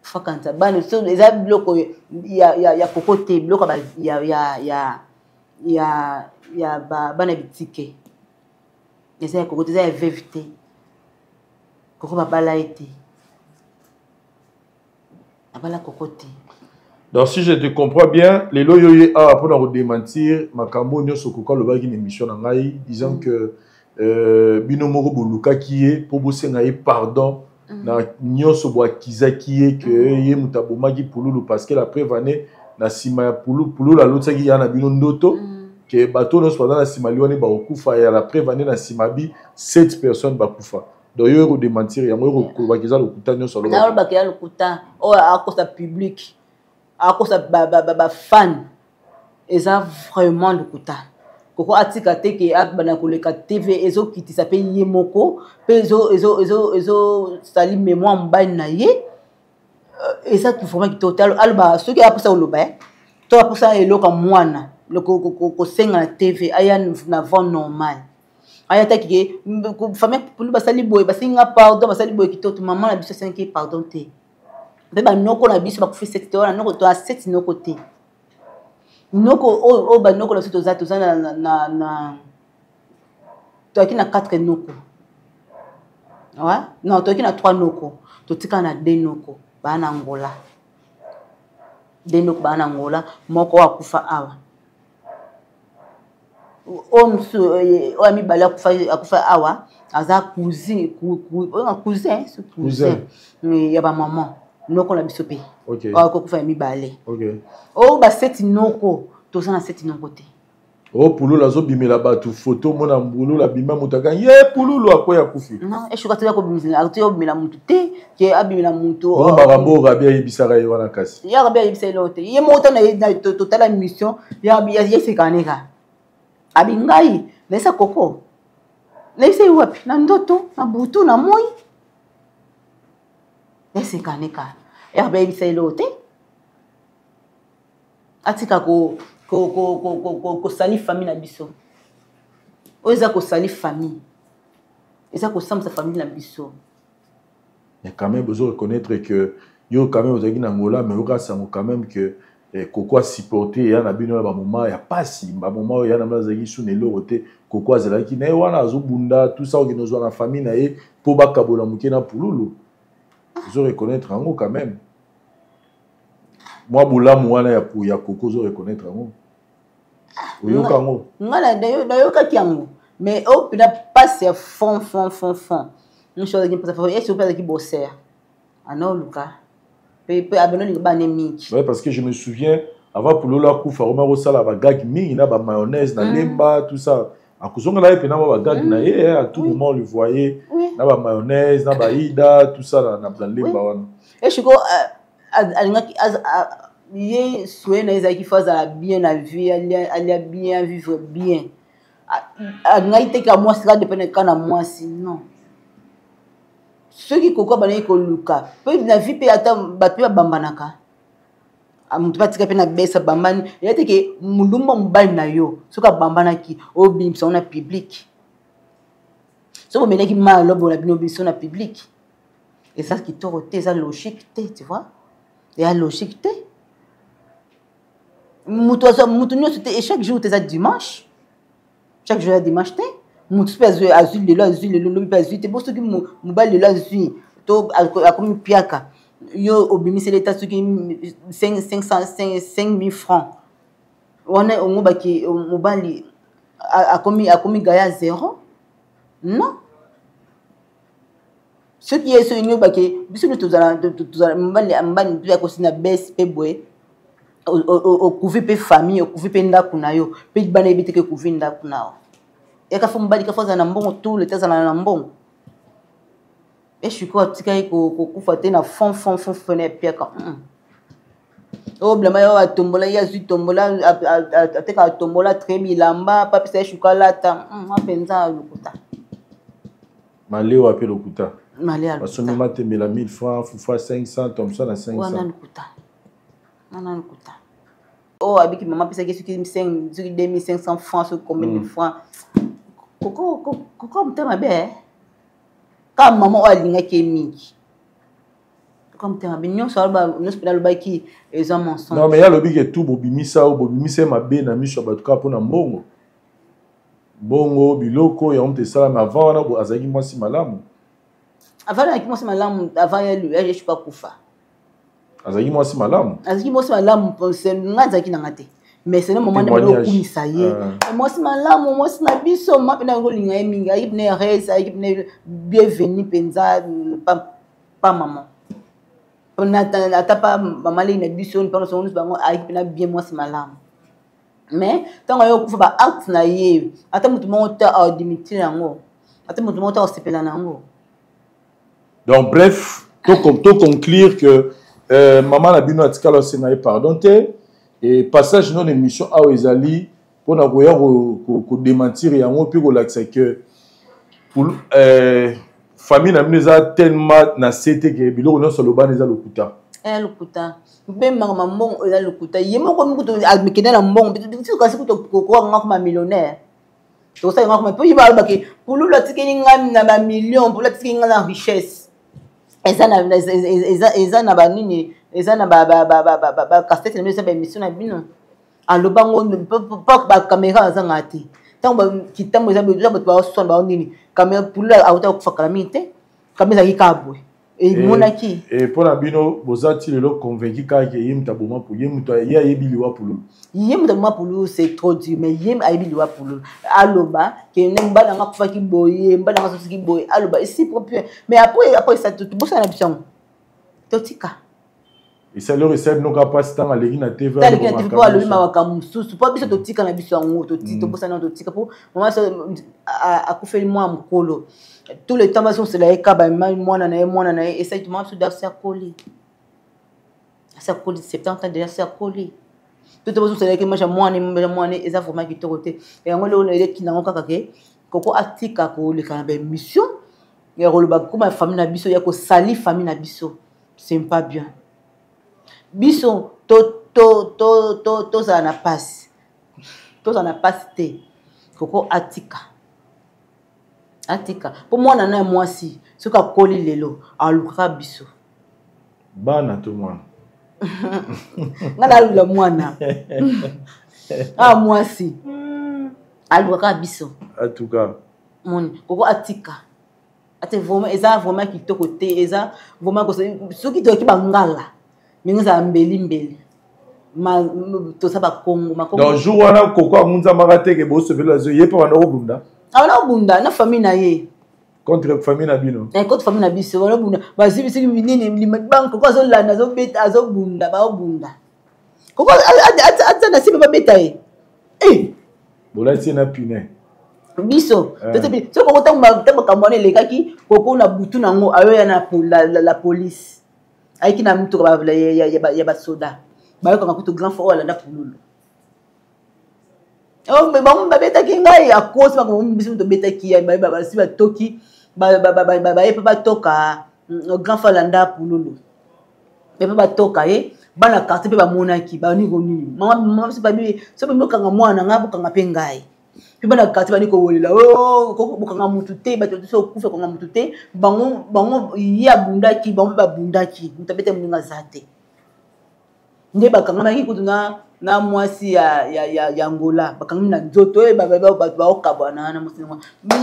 Fakanisa bana eza biloko ya Koko te, biloko ya bana bitike, eza ya Koko te, eza ya veuve te. Koko babala ye te, abala Koko te. Donc si je te comprends bien, lelo yo ye awa mpona kodémentir makambo nyonso Koko alobaki na émission na ngai, disant que bino moko bolukaki ye mpo bosenga ye pardon na nyonso boakizaki ye ke ye moto abomaki Pululu, parce que la preuve ane na nsima ya Pululu, Pululu alotisaki ya na bino ndoto ke bato nyonso baza na nsima liwa nde bakokufa. Ya la preuve ane na nsima bi sept personnes bakufa. Donc yo ekodémentir yango, ekolobaki eza lokuta nyonso alobaki? Nalobaki ya lokuta oyo akosa public, akosa bafan, eza vraiment lokuta. Koko atika te ke abanda koleka TV, ezokitisa mpe ye moko mpe ezosali mémoire mobali na ye. Eza vraiment kitoko te. Aloba soki aposa koloba to aposa eloko ya mwana kosenga na TV, aya na voie normale, aya taki ke famille Pulu basali boye, basengi nga pardon, basali boye kitoko. Mama na biso asengi pardon te, mpe banoko na biso bakufi seti te wana. Noko to aseti noko te, noko oyo banoko na biso toza na toyaki na 4 noko, ouais? Non, toyaki na 3 noko, totikala na 2 noko baa na Angola, 2 noko baa na Angola, moko oyo akufa awa, oyo mosusu, oyo ya mibale akufa awa, aza cousin, cousin, cousin ya bamama noko na biso mpe oyo akokufa ya mibale. Oyo baseti noko, toza na seti noko te. O Pululu azobimela bato foto, mona Pululu abima, moto akangi ye, Pululu akwei, akufi. Non, eshuka toya kobimela motu te ke abimela motu. Bongo makambo oyo Rabi ayebisaka ye wana kasi? Ye Rabi ayebisa ye loo te, ye moko tana totala mission yesekaka ne kaka abi ngai nayesa Koko, nayesa ye wapi na ndoto na butu na moi, eseka ne kaka ye Rabi ayebisa ye loo te. Atika kosali famille na biso, oyo eza kosali famille, eza kosambisa famille na biso. Mais quand même bozo reconnaître que yo quand même ozalaki na Angola, mais oyoka sango quand même que Koko asupporte ya na bino na bamoment ya pasi, bamoment oyo ya na bino azalaki su na eloko te, Koko azalaki na ye wana azobunda, tout ça, okende ozwa na famille na ye mpo bakabola moke na Pululu. Ozo reconnaître yango quand même, mwa bolamu wana ya Koko, ozo reconnaître yango, oyoka yango? Nga nayokaki yango, mais oyo mpena pasi ya fond fond fond fond nyonso azalaki mpasa fond esi mpe azalaki boser ana oluka mpe abanda olinga bana mingi. Ouais, parce que je me souviens, avant Pululu akufa, oma kosala bagag mingi na bamayonnaise na lemba, tout ça. Akozongela ye mpena mwa bagag na ye, à tout moment on le voyait na bamayonnaise, na baida, tout ça na Lemba wana. Eshiko alingaki ye souhait na ye ezalaki fo azala bien na vie, alia bien, vivre bien. Alingaki te ka mwasi kaka depende kaka na mwasi, non. Soki koko abandaki koluka mpe na vie mpe, ata bato mpe babambanaka, moto mpe atika mpe na besa bambani eya te ke molumba mobali na yo soki abambanaki, obimisa ngo na public. Soki omelaki mai alobo na bino biso na public, eza kitoko te, eza logique te, tu vois, eya logique te. Moto azwa moto nyonso te, et chaque jour te eza dimanche, chaque jour ya dimanche te. Moto mpe azwi lelo, azwi lelo, lobi mpe azwi te. Bo soki mobali lelo azwi to akomi piaka, yo obimiseli eta soki 5000 francs wana, ongobaki mobali akomi gaya zéro, non. Soki ye soki nyobaki biso nde tozala mobali, mobali mpe akosi na bese mpe boye, okuvi mpe famille, okuvi mpe ndako na yo, mpe bana yebi teke okuvi ndako na yo. Yaka fo mobali kafo azala na mbongo tout le temps, azala na mbongo. Esiko atikaki kokufa te na fond fond fond fond na epiaka. Oyo bilamba yo atombola, ye azwi tombola, atekaka tombola, tre bilamba papisa ye shuka alata mpenza lokuta. Malewa mpe lokuta. Malewa. Basombi matembela 1000 francs, fufa 500, thomson na 500. Wana lokuta, wana lokuta. Oyo abiki mama apesaki soki 5, soki 2500 francs, soki combien de francs. Koko, koko motema mabe kaka mama oyo alingaki ye mingi. Koko motema mabe nyonso nyonso mpena alobaki eza mensonge. Non, mais ye alobi ke tu bobimisa oyo bobimisa ye mabe na miso ya bato kaka mpona mbongo, bongo biloko yango moto esalami. Avant wana azalaki mwasi malamu. Avant azalaki mwasi malamu, avant ye shuka kufa. Azalaki mwasi malamu. Azalaki mwasi malamu, ngai azalaki nanga te, mais c'est le moment nde bana okumisa ye mwasi malamu, mwasi na biso ma mpena kolinga ye mingi, ayaki pene heureuse, ayaki pene bienvenu mpenza. Pa mama, ata pa mama lei na biso mpona songo nyonso bango, ayaki mpena bien, mwasi malamu. Mais ntango aye okufa, ba acte na ye, ata moto moko te adimitir yango, ata moto moko te akosepela na yango. Donc bref, to conclure que mama na bino atikala osenga ye pardon te. Et passage non émission awa ezali mpona koya kodémentir yango mpe kolakisa que famille na bino eza tellement na se te ke biloko nyonso alobana eza lokuta. Eza lokuta mpe makambo mbongo eza lokuta. Ye moko mikutu akende na mbongo kasi kutu kokoka koma millionnaire, tosala nga koma mpo ye balobaki pululu atikeli ngai na bamillion, pululu atikeli ngai na richesse. Eza na banini, eza na bacasete na bino, eza baémission na bino. Aloba ngo mpo bacaméra azanga te. Ntango kitambo eza bato baoswana bao nini, caméra, pululu auta kokufa kala mingi te, caméra ezalaki kaka boye, emonaki. Mpo na bino boza ti lelo convaincu kaka ke ye moto aboma po ye moto ye ayebi liwa pululu? Ye moto aboma pululu, c'est trop dur, mais ye ayebi liwa pululu. Aloba ke ne mobali yango akufaki boye, mobali yango asosoki boye, aloba esi propre. Mais après ça, tobosana na biso yango, totika. Esali oyo esali bino kaka mpasi ntango aleki na TV. Aleki na TV mpo alobi makambo mosusu, mpo biso totika na biso yango, tobosana, totika mpo mama akufeli mwa mokolo. Tout le temps bazosela ye kaba mwana na ye, mwana na ye esali mama biso dasi akoli, asi akoli 70 ans déjà, asi akoli. Tout bazosela ye ke maja mwana, mwana eza vraiment kitoko te. Yango lelo eleki nango kaka ke koko atika koleka na baémission ya koloba koma famille na biso, ya kosali famille na biso, c'est pas bien. Biso tozala na pasi, tozala na pasi te. Koko atika, atika mpo mwana na ya mwasi soki akoli lelo alukaka biso. Bana to mwana? Nga nalula mwana a mwasi alukaka biso. En tout cas. Moni koko atika ate vraiment, eza vraiment kitoko te, eza vraiment soki toyoki bangala ndenge ezala mbeli mbeli toza bakongo. Donc jour wana koko amunzamaka te ke bosepela azo ye mpe banda kobunda? Abanda kobunda na famille na ye. Contre famille na bino? Contre famille na biso. Banda kobunda, bazwi biso nini, koko azolanda, azobeta, azobunda, baobunda. Koko aza na nsima, babeta ye. Bolati ye na pine. Biso soki koko ntango makambo wana elekaki, koko na butu nango ayoya na la police, ayaki na mituka ya basoda, bayokanga kutu grand frère oyo alanda Pululu. Oh, bango babetaki ngai, akosi makambo, biso tobetaki ye, basi batoki, baye mpe batoka grand frère alanda Pululu mpe batoka ye. Bana quartier mpe bamonaki baniko nini, mama biso babi so bokanga mwana ngai, bokanga mpe ngai. Mpe bana quartier bani kowelela, oh, bokanga mutu te, bato biso okufa, kokanga mutu te. Bango bango ye abundaki, bango mpe babundaki, moto abete moninga aza te. Nde bakangamaki kutu na mwasi ya Angola, bakangami na nzoto oyo bato baokabwana na mwasi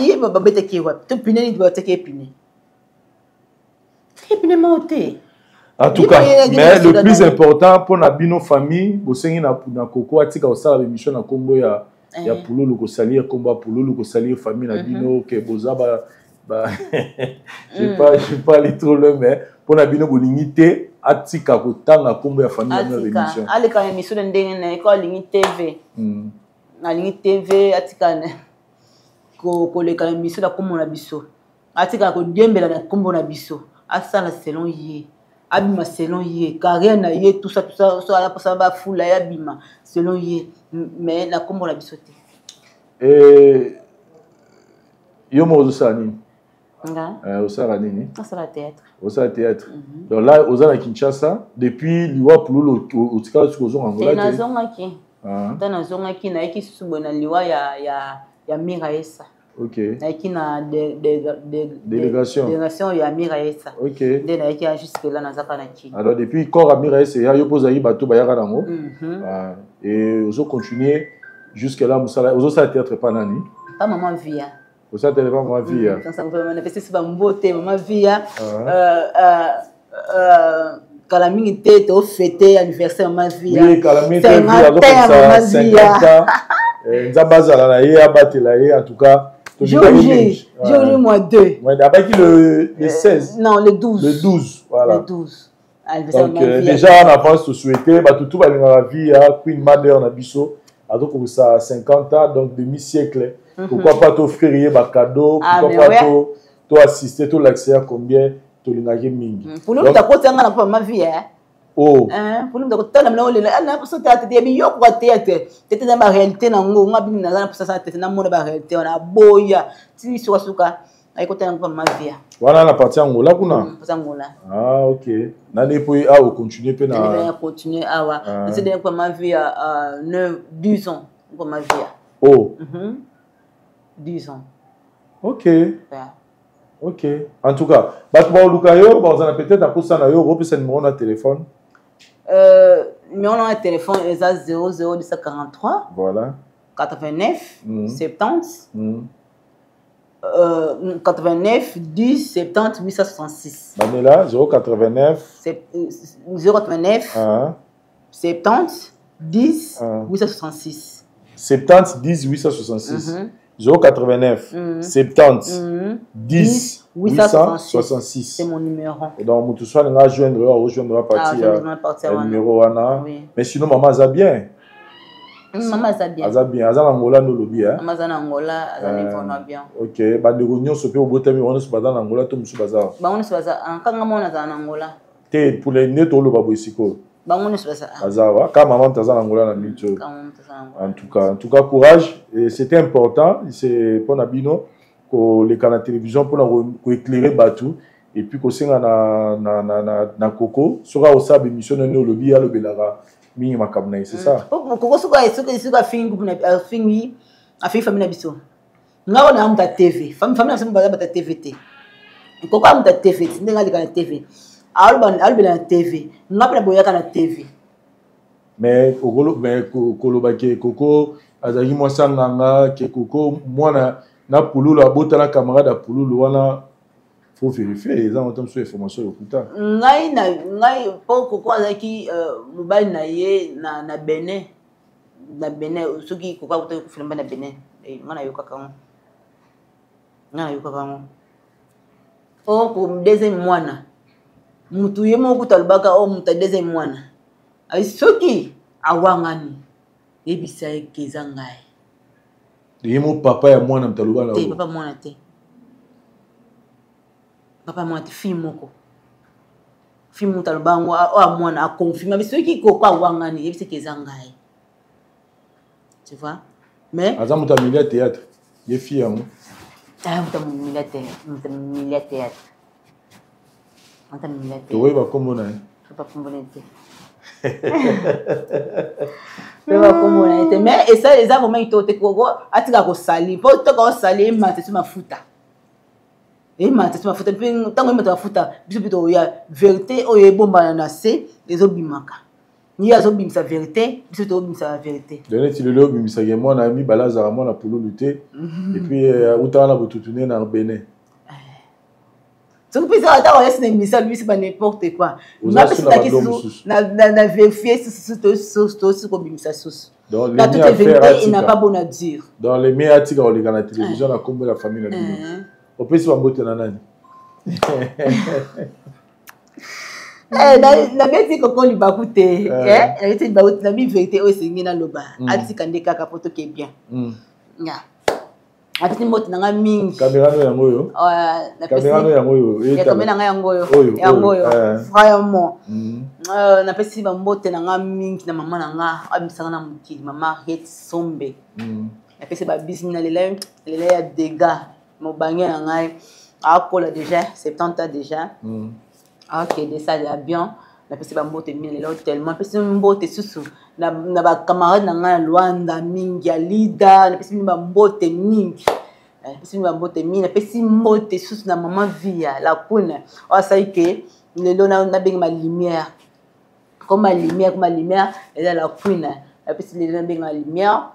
ye, babetaki ye wapi to pine nini batiaki ye pine, pine moko te. En tout cas, mais le plus important pour na bino famille, bosengi na koko atika kosala émission na kombo ya Pululu, kosalir kombo ya Pululu, kosalir famille na bino, ke boza ba je pas aller trop loin, mais pour na bino bolingi te atika kotanga kombo ya famille na bino na émission. Aleka na émission na ndenge na ye ko alingi TV. Alingi TV, atika koleka na émission na kombo na biso, atika kodiembela na kombo na biso, asala selon ye, abima selon ye, carrière na ye, tout ça, tout ça. So aposa bafula ye, abima selon ye, mais na kombo na biso te. Yo moko ozosala nini? Nga? Osalaka nini? Asala théâtre. Osala théâtre. Donc là oza na Kinshasa depuis liwa Pululu, otikala soki ozonga Angola te? Nazongaki. Ta nazongaki, nayaki susu boye na liwa ya Mira Esa. Nayaki na délégation. Délégation ya Mira Esa. Nde nayaki ya jusque là nazaka na Kini. Alors depuis corps ya Mira Esa eya, yo mpo ozalaki bato bayaka nango. Et ozocontinue jusque là mosala, ozosala théâtre pa nani? Pa mama Via. Osala théâtre pa mama Via. Napesi si bambote mama Via. Kala mingi te tofete anniversaire mama Via. Oui, kala mingi te Via azokokisa 50 ans. Nzambe azala na ye, abatela ye. En tout cas, Jour J, jour J moins 2. Ouais, abaki le 16. Non, le 12. Le 12, voilà. Le 12. Donc déjà en avance tosouhaite bato tu balingaka vie ya Queen Mother na biso, azokokisa 50 ans, donc demi siècle. Pourquoi pas toffrir ye bacadeau? Ah, pourquoi pas to toassister, tolakisa ya combien tolingaki mingi. Pulu mutu akoti na mpa ma vie, eh? Oh. Pulu mutu akotala mina olela ana poso théâtre te, yebi yo koka théâtre tete na baréalité nango. Nga bimi naza na posa sala tete, namona baréalité wana, aboya ti sukasuka ayekotala mpa ma vie. Wana na parti Angola kuna? Parti Angola. Ah ok, nani po awa ocontinue mpe na na continue awa. Nse mpa ma vie ya 9 10 ans mpa ma vie. Oh. 10 ans. Ok. Yeah. Ok, en tout cas bato baoluka yo, bazala peut-être akosa na yo, okopesa numéro na téléphone? Numéro na téléphone eza 00243 89 70 89 10 70 866. Bandela 089. 089 70 10 866. 70 10 866. 089 70 10 866. C'est mon numéro. Donc moto so alinga joindre yo, aojoindre à partir ya numéro wana. Mais sinon mama aza bien? Mama aza bien. Aza bien, aza na Angola nde olobi? Mama aza na Angola, aza na vraiment bien. Ok, bandeko nyonso mpe obotami, bango nyonso baza na Angola to mosusu baza? Bango nyonso baza, kanga mona azala na Angola. Te, pour les nde toloba boye sikoyo. Bango nyonso baza. Baza awa, ka mama moto aza na Angola na minute oyo. En tout cas courage, et c'était important, c'est mpona bino koleka na télévision mpona koéclairer bato et puis kosenga na koko soki akosala bémission nani olobi alobelaka mingi makambo na ye, c'est ça. Koko soki afingi, afingi, afingi famille na biso, nga wana amuta TV, famille na biso baza bata TV te. Koko amuta TV te, ndenge aleka na TV, alobela na TV, nga mpe na boyaka na TV. Mais koloba ke koko azalaki mwasi anganga, ke koko mwana na Pululu, abotana camarade ya Pululu wana, faut vérifier, eza ngo ta mosusu information lokuta. Ngai na ngai mpo koko azalaki mobali na ye na Benin, na Benin. Soki koko akutaki kofela mobali na Benin, ngai nayokaka ngo, ngai nayokaka ngo o deuxième mwana mutu ye moko kutu alobaka o mutu ya deuxième mwana soki awangani, yebisa ye ke eza ngai. Ye mo papa ya mwana moto aloba na te, papa mwana te, papa mwana te, fille moko, fille moto aloba yango. Oyo mwana aconfirme biso, soki koko awangani, yebisaki eza ngai, tu vois. Mais aza moto ya milieu ya théâtre, ye fille yango? Ah, moto ya milieu théâtre, moto ya milieu théâtre, moto ya milieu théâtre. Tokoyeba nkombo na ye? Tokoyeba nkombo na ye te, toyeba nkombo na ye te. Mais esa eza vraiment kitoko te. Koko atika kosali, mpo toka osali emata so mafuta, emata so mafuta. Mpe ntango emata mafuta, biso mpe toya vérité oyo ebombana na se ezobimaka. Ye azobimisa vérité, biso tobimisa vérité. Neti lelo obimisaki mwana ya mibale azalaka mwana pululu te, et puis utaka na botutu ne na Benin. Soki mpe eza ata oyasi na émission, alobisi ba n'importe quoi. Napesitaki susu na vérifie susu, tosi kobimisa susu. La toute vérité, il n'a pas bon à dire. Dans les mieux, atika koleka na télévision na kombo ya famille na bino. Opesi bambote na nani? Nabeti koko libaku te, nabeti libaku te, nabi vérité oyo esengi naloba. Atika nde kaka po toke bien. Apesi mbote na ngai mingi. Caméra no yango oyo, caméra no yango oyo. Caméra na ngai yango oyo, yango oyo vraiment. Napesi bambote na ngai mingi na mama na ngai abimisaka na mokili, mama Riet Sombe. Napesi babisi na lela, lela ya dégâts, mobange na ngai akola déjà 70 ans déjà, akende esala ya bien. Napesi bambote mingi lelo tellement. Napesi mbote susu na bacamarade na ngai ya Lwanda mingi, ya Lida. Napesi bino bambote mingi, napesi bino bambote mingi. Napesi mbote susu na mama Via la Queen oyo asali ke lelo nabengema Lumière, comme Lumière, comme Lumière eza la Queen. Napesi lelo nabengema Lumière,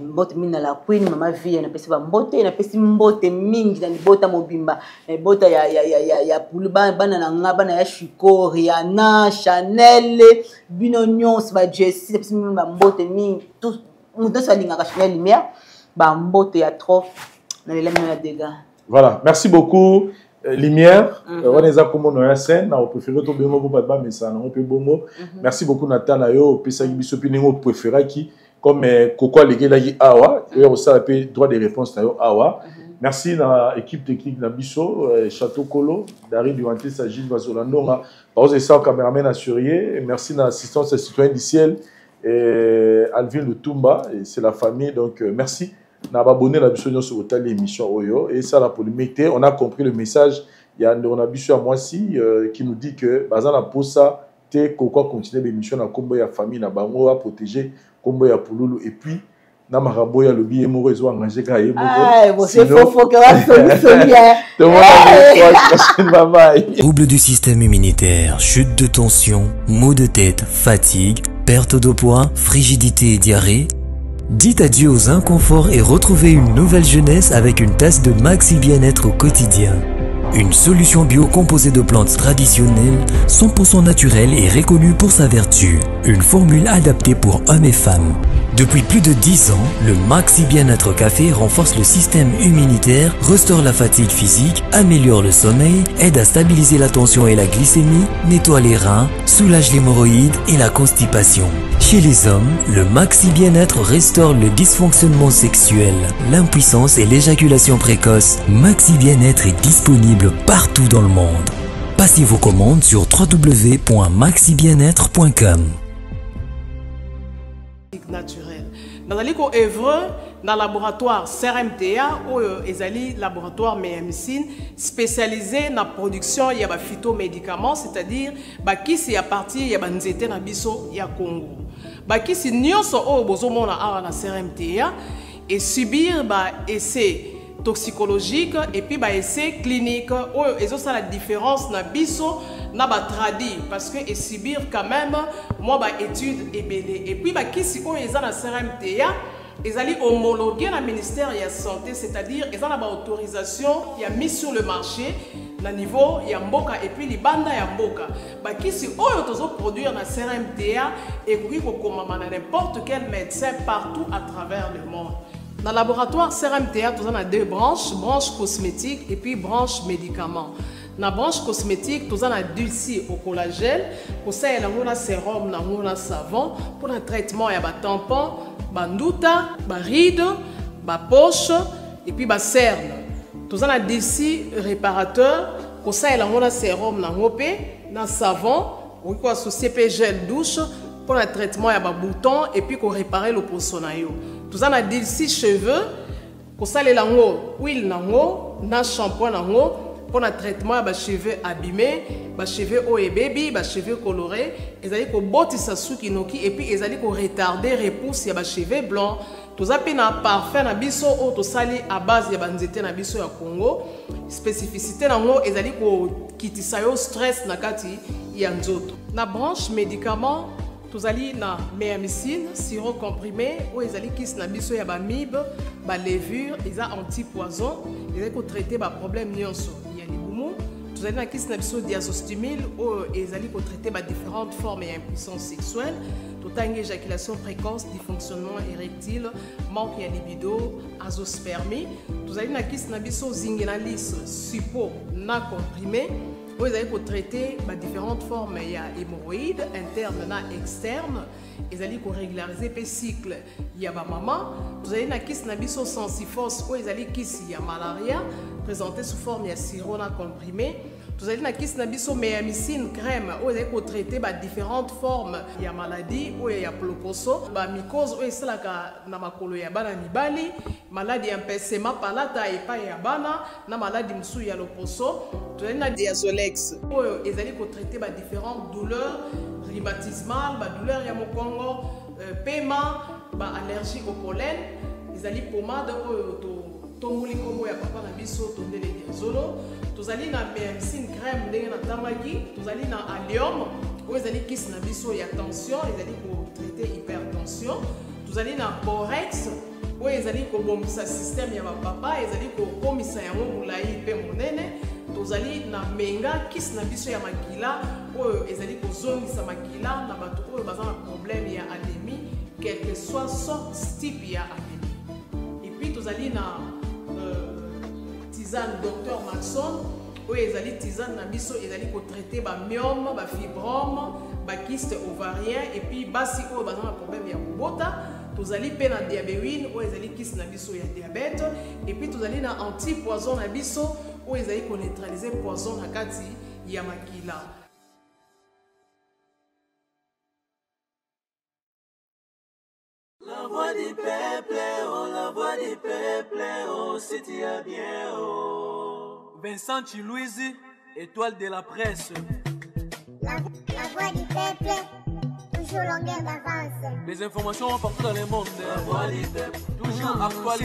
mbote mingi na la Queen, mama Via. Napesi bambote, napesi mbote mingi na libota mobimba, na libota ya Pulu, bana na nga, bana ya Chiko, Riana, Chanel, bino nyonso, bajesi. Napesi bino bambote mingi, moto nyonso alingaka Chanel Lumière, bambote ya trop na lela bino ya dégâts. Voilà, merci beaucoup. Lumière, wana eza kombo na ya scène, na opréféré to bengo po bato bamesana nango mpe bongo. Merci beaucoup na ta na yo opesaki biso mpe ndenge opréféraki comme koko alekelaki awa, oya kosala mpe droit de réponse na yo awa. Merci na équipe technique na biso, Château Kolo, Dari Duantesa, Gilles Bazola Ndonga, Baoz Esa, cameraman assuré. Merci na assistance à Citoyen du Ciel, et Alvin Lutumba, et c'est la famille, donc merci na babonné na biso nyonso kotali émission oyo. Et ça la polémique te, on a compris le message ya ndeko na biso ya mwasi qui nous dit que baza na posa te koko continuer l'émission na kombo ya famille na bango, a protéger kombo ya Pululu. Et puis na makambo oyo alobi ye moko, ezo engage kaka ye moko. Trouble du système immunitaire, chute de tension, maux de tête, fatigue, perte de poids, frigidité et diarrhée. Dites adieu aux inconforts et retrouvez une nouvelle jeunesse avec une tasse de Maxi Bien-être au quotidien. Une solution bio composée de plantes traditionnelles, 100% naturelles et reconnue pour sa vertu. Une formule adaptée pour hommes et femmes. Depuis plus de 10 ans, le Maxi Bien-être Café renforce le système immunitaire, restaure la fatigue physique, améliore le sommeil, aide à stabiliser la tension et la glycémie, nettoie les reins, soulage l'hémorroïde et la constipation. Chez les hommes, le Maxi Bien-être restaure le dysfonctionnement sexuel, l'impuissance et l'éjaculation précoce. Maxi Bien-être est disponible partout dans le monde. Passez vos commandes sur www.maxibienêtre.com. Naturel. Nazali ko œuvre na laboratoire CRMTA oyo ezali laboratoire médecine spécialisé na production ya ba phytomédicaments, c'est-à-dire bakisi ya partir ya banzete na biso ya Congo. Bakisi nyonso oyo bozomona awa na CRMTA et subir ba essai toxicologique et puis ba essai clinique oyo ezosala différence na biso na batradi, parce que esubir quand même mwa ba étude ebele. Et puis bakisi oyo eza na CRMTA ezali homologué na ministère ya Santé, c'est-à-dire eza na baautorisation ya mise sur le marché na niveau ya mboka et puis libanda ya mboka. Bakisi oyo tozoproduire na CRMTA ekoki kokomama na n'importe quel médecin partout à travers le monde. Dans le laboratoire CRMTA, nous avons deux branches, branche cosmétique et puis branche médicaments. Dans la branche cosmétique, nous avons dulci au collagène, kosalela yango na sérum, na yango na savon, pour le traitement ya ba tampon, ba nduta, ba ride. Bapoche et puis bacerne. Toza na Dilsi réparateur, kosalela yango na sérum nango mpe na savon, okoki koassocie mpe gel douche mpo na traitement ya babouton et puis korépare loposo na yo. Toza na Dilsi cheveux, kosalela yango huile nango na shampoing nango mpo na traitement ya bacheveux abîmé, bacheveux oyo ebebi, bacheveux coloré. Ezali kobotisa suki noki et puis ezali koretarde repousse ya bacheveux blanc. Toza mpe na parfum na biso oyo tosali à base ya banzete na biso ya Congo. Spécificité nango ezali kokitisa yo stress na kati ya nzoto. Na branche médicament, tozali na Meamicine sirop comprimé oyo ezali kisi na biso ya bamibe, balevure, eza anti-poison, ezali kotraite baproblème nyonso ya libumu. Tozali na kisi na biso Diazostimil oyo ezali kotraite badifférentes formes ya impuissance sexuelle. Totangi éjaculation précoce, dysfonctionnement érectile, manque ya libido, azospermie. Tozali na kisi na biso Zingenalis suppo na comprimé oyo ezali kotraite badifférentes formes ya hémorroïde interne na externe, ezali korégulariser mpe cycle ya bamama. Tozali na kisi na biso Sensifos oyo ezali kisi ya malaria, présenté sous forme ya sirop na comprimé. Tozali na kisi na biso Meamicine crème oyo ezali kotraite badifférentes formes ya maladie oyo ya ploposo, bamycose oyo esalaka na makolo ya bana mibali, maladi ya mpesema palata epai ya bana na maladi mosusu ya loposo. Tozali na Diazolex oyo ezali kotraite badifférentes douleurs rhumatismales, badouleur ya mokongo, pema, baallergie au pollen. Ezali pomade oyo totomboli nkombo ya papa na biso Tondele Diazolo. Tozali na Meamicine crème ndenge natangaki. Tozali na Allium oyo ezali kisi na biso ya tension, ezali kotraite hypertension. Tozali na Borex oyo ezali kobongisa système ya bapapa, ezali kokomisa yango molai mpe monene. Tozali na Menga, kisi na biso ya makila oyo ezali kozongisa makila na bato oyo baza na problème ya anémie, quel que soit sorte type ya anémie. Et puis tozali na tisane Docteur Maxon oyo ezali tisane na biso, ezali kotraite bamyome, bafibrome, bakyste ovarien et puis basi oyo baza na problème ya kobota. Tozali mpe na Diabewine oyo ezali kisi na biso ya diabète. Et puis tozali na anti-poison na biso oyo ezali koneutraliser poison na kati ya makila. La voix du peuple, oh, la voix du peuple, oh, si tu as bien, oh. Vincent Chilouizi, étoile de la presse. La voix du peuple, toujours longueur d'avance. Les informations partout dans le monde. La voix du peuple, toujours actualisée.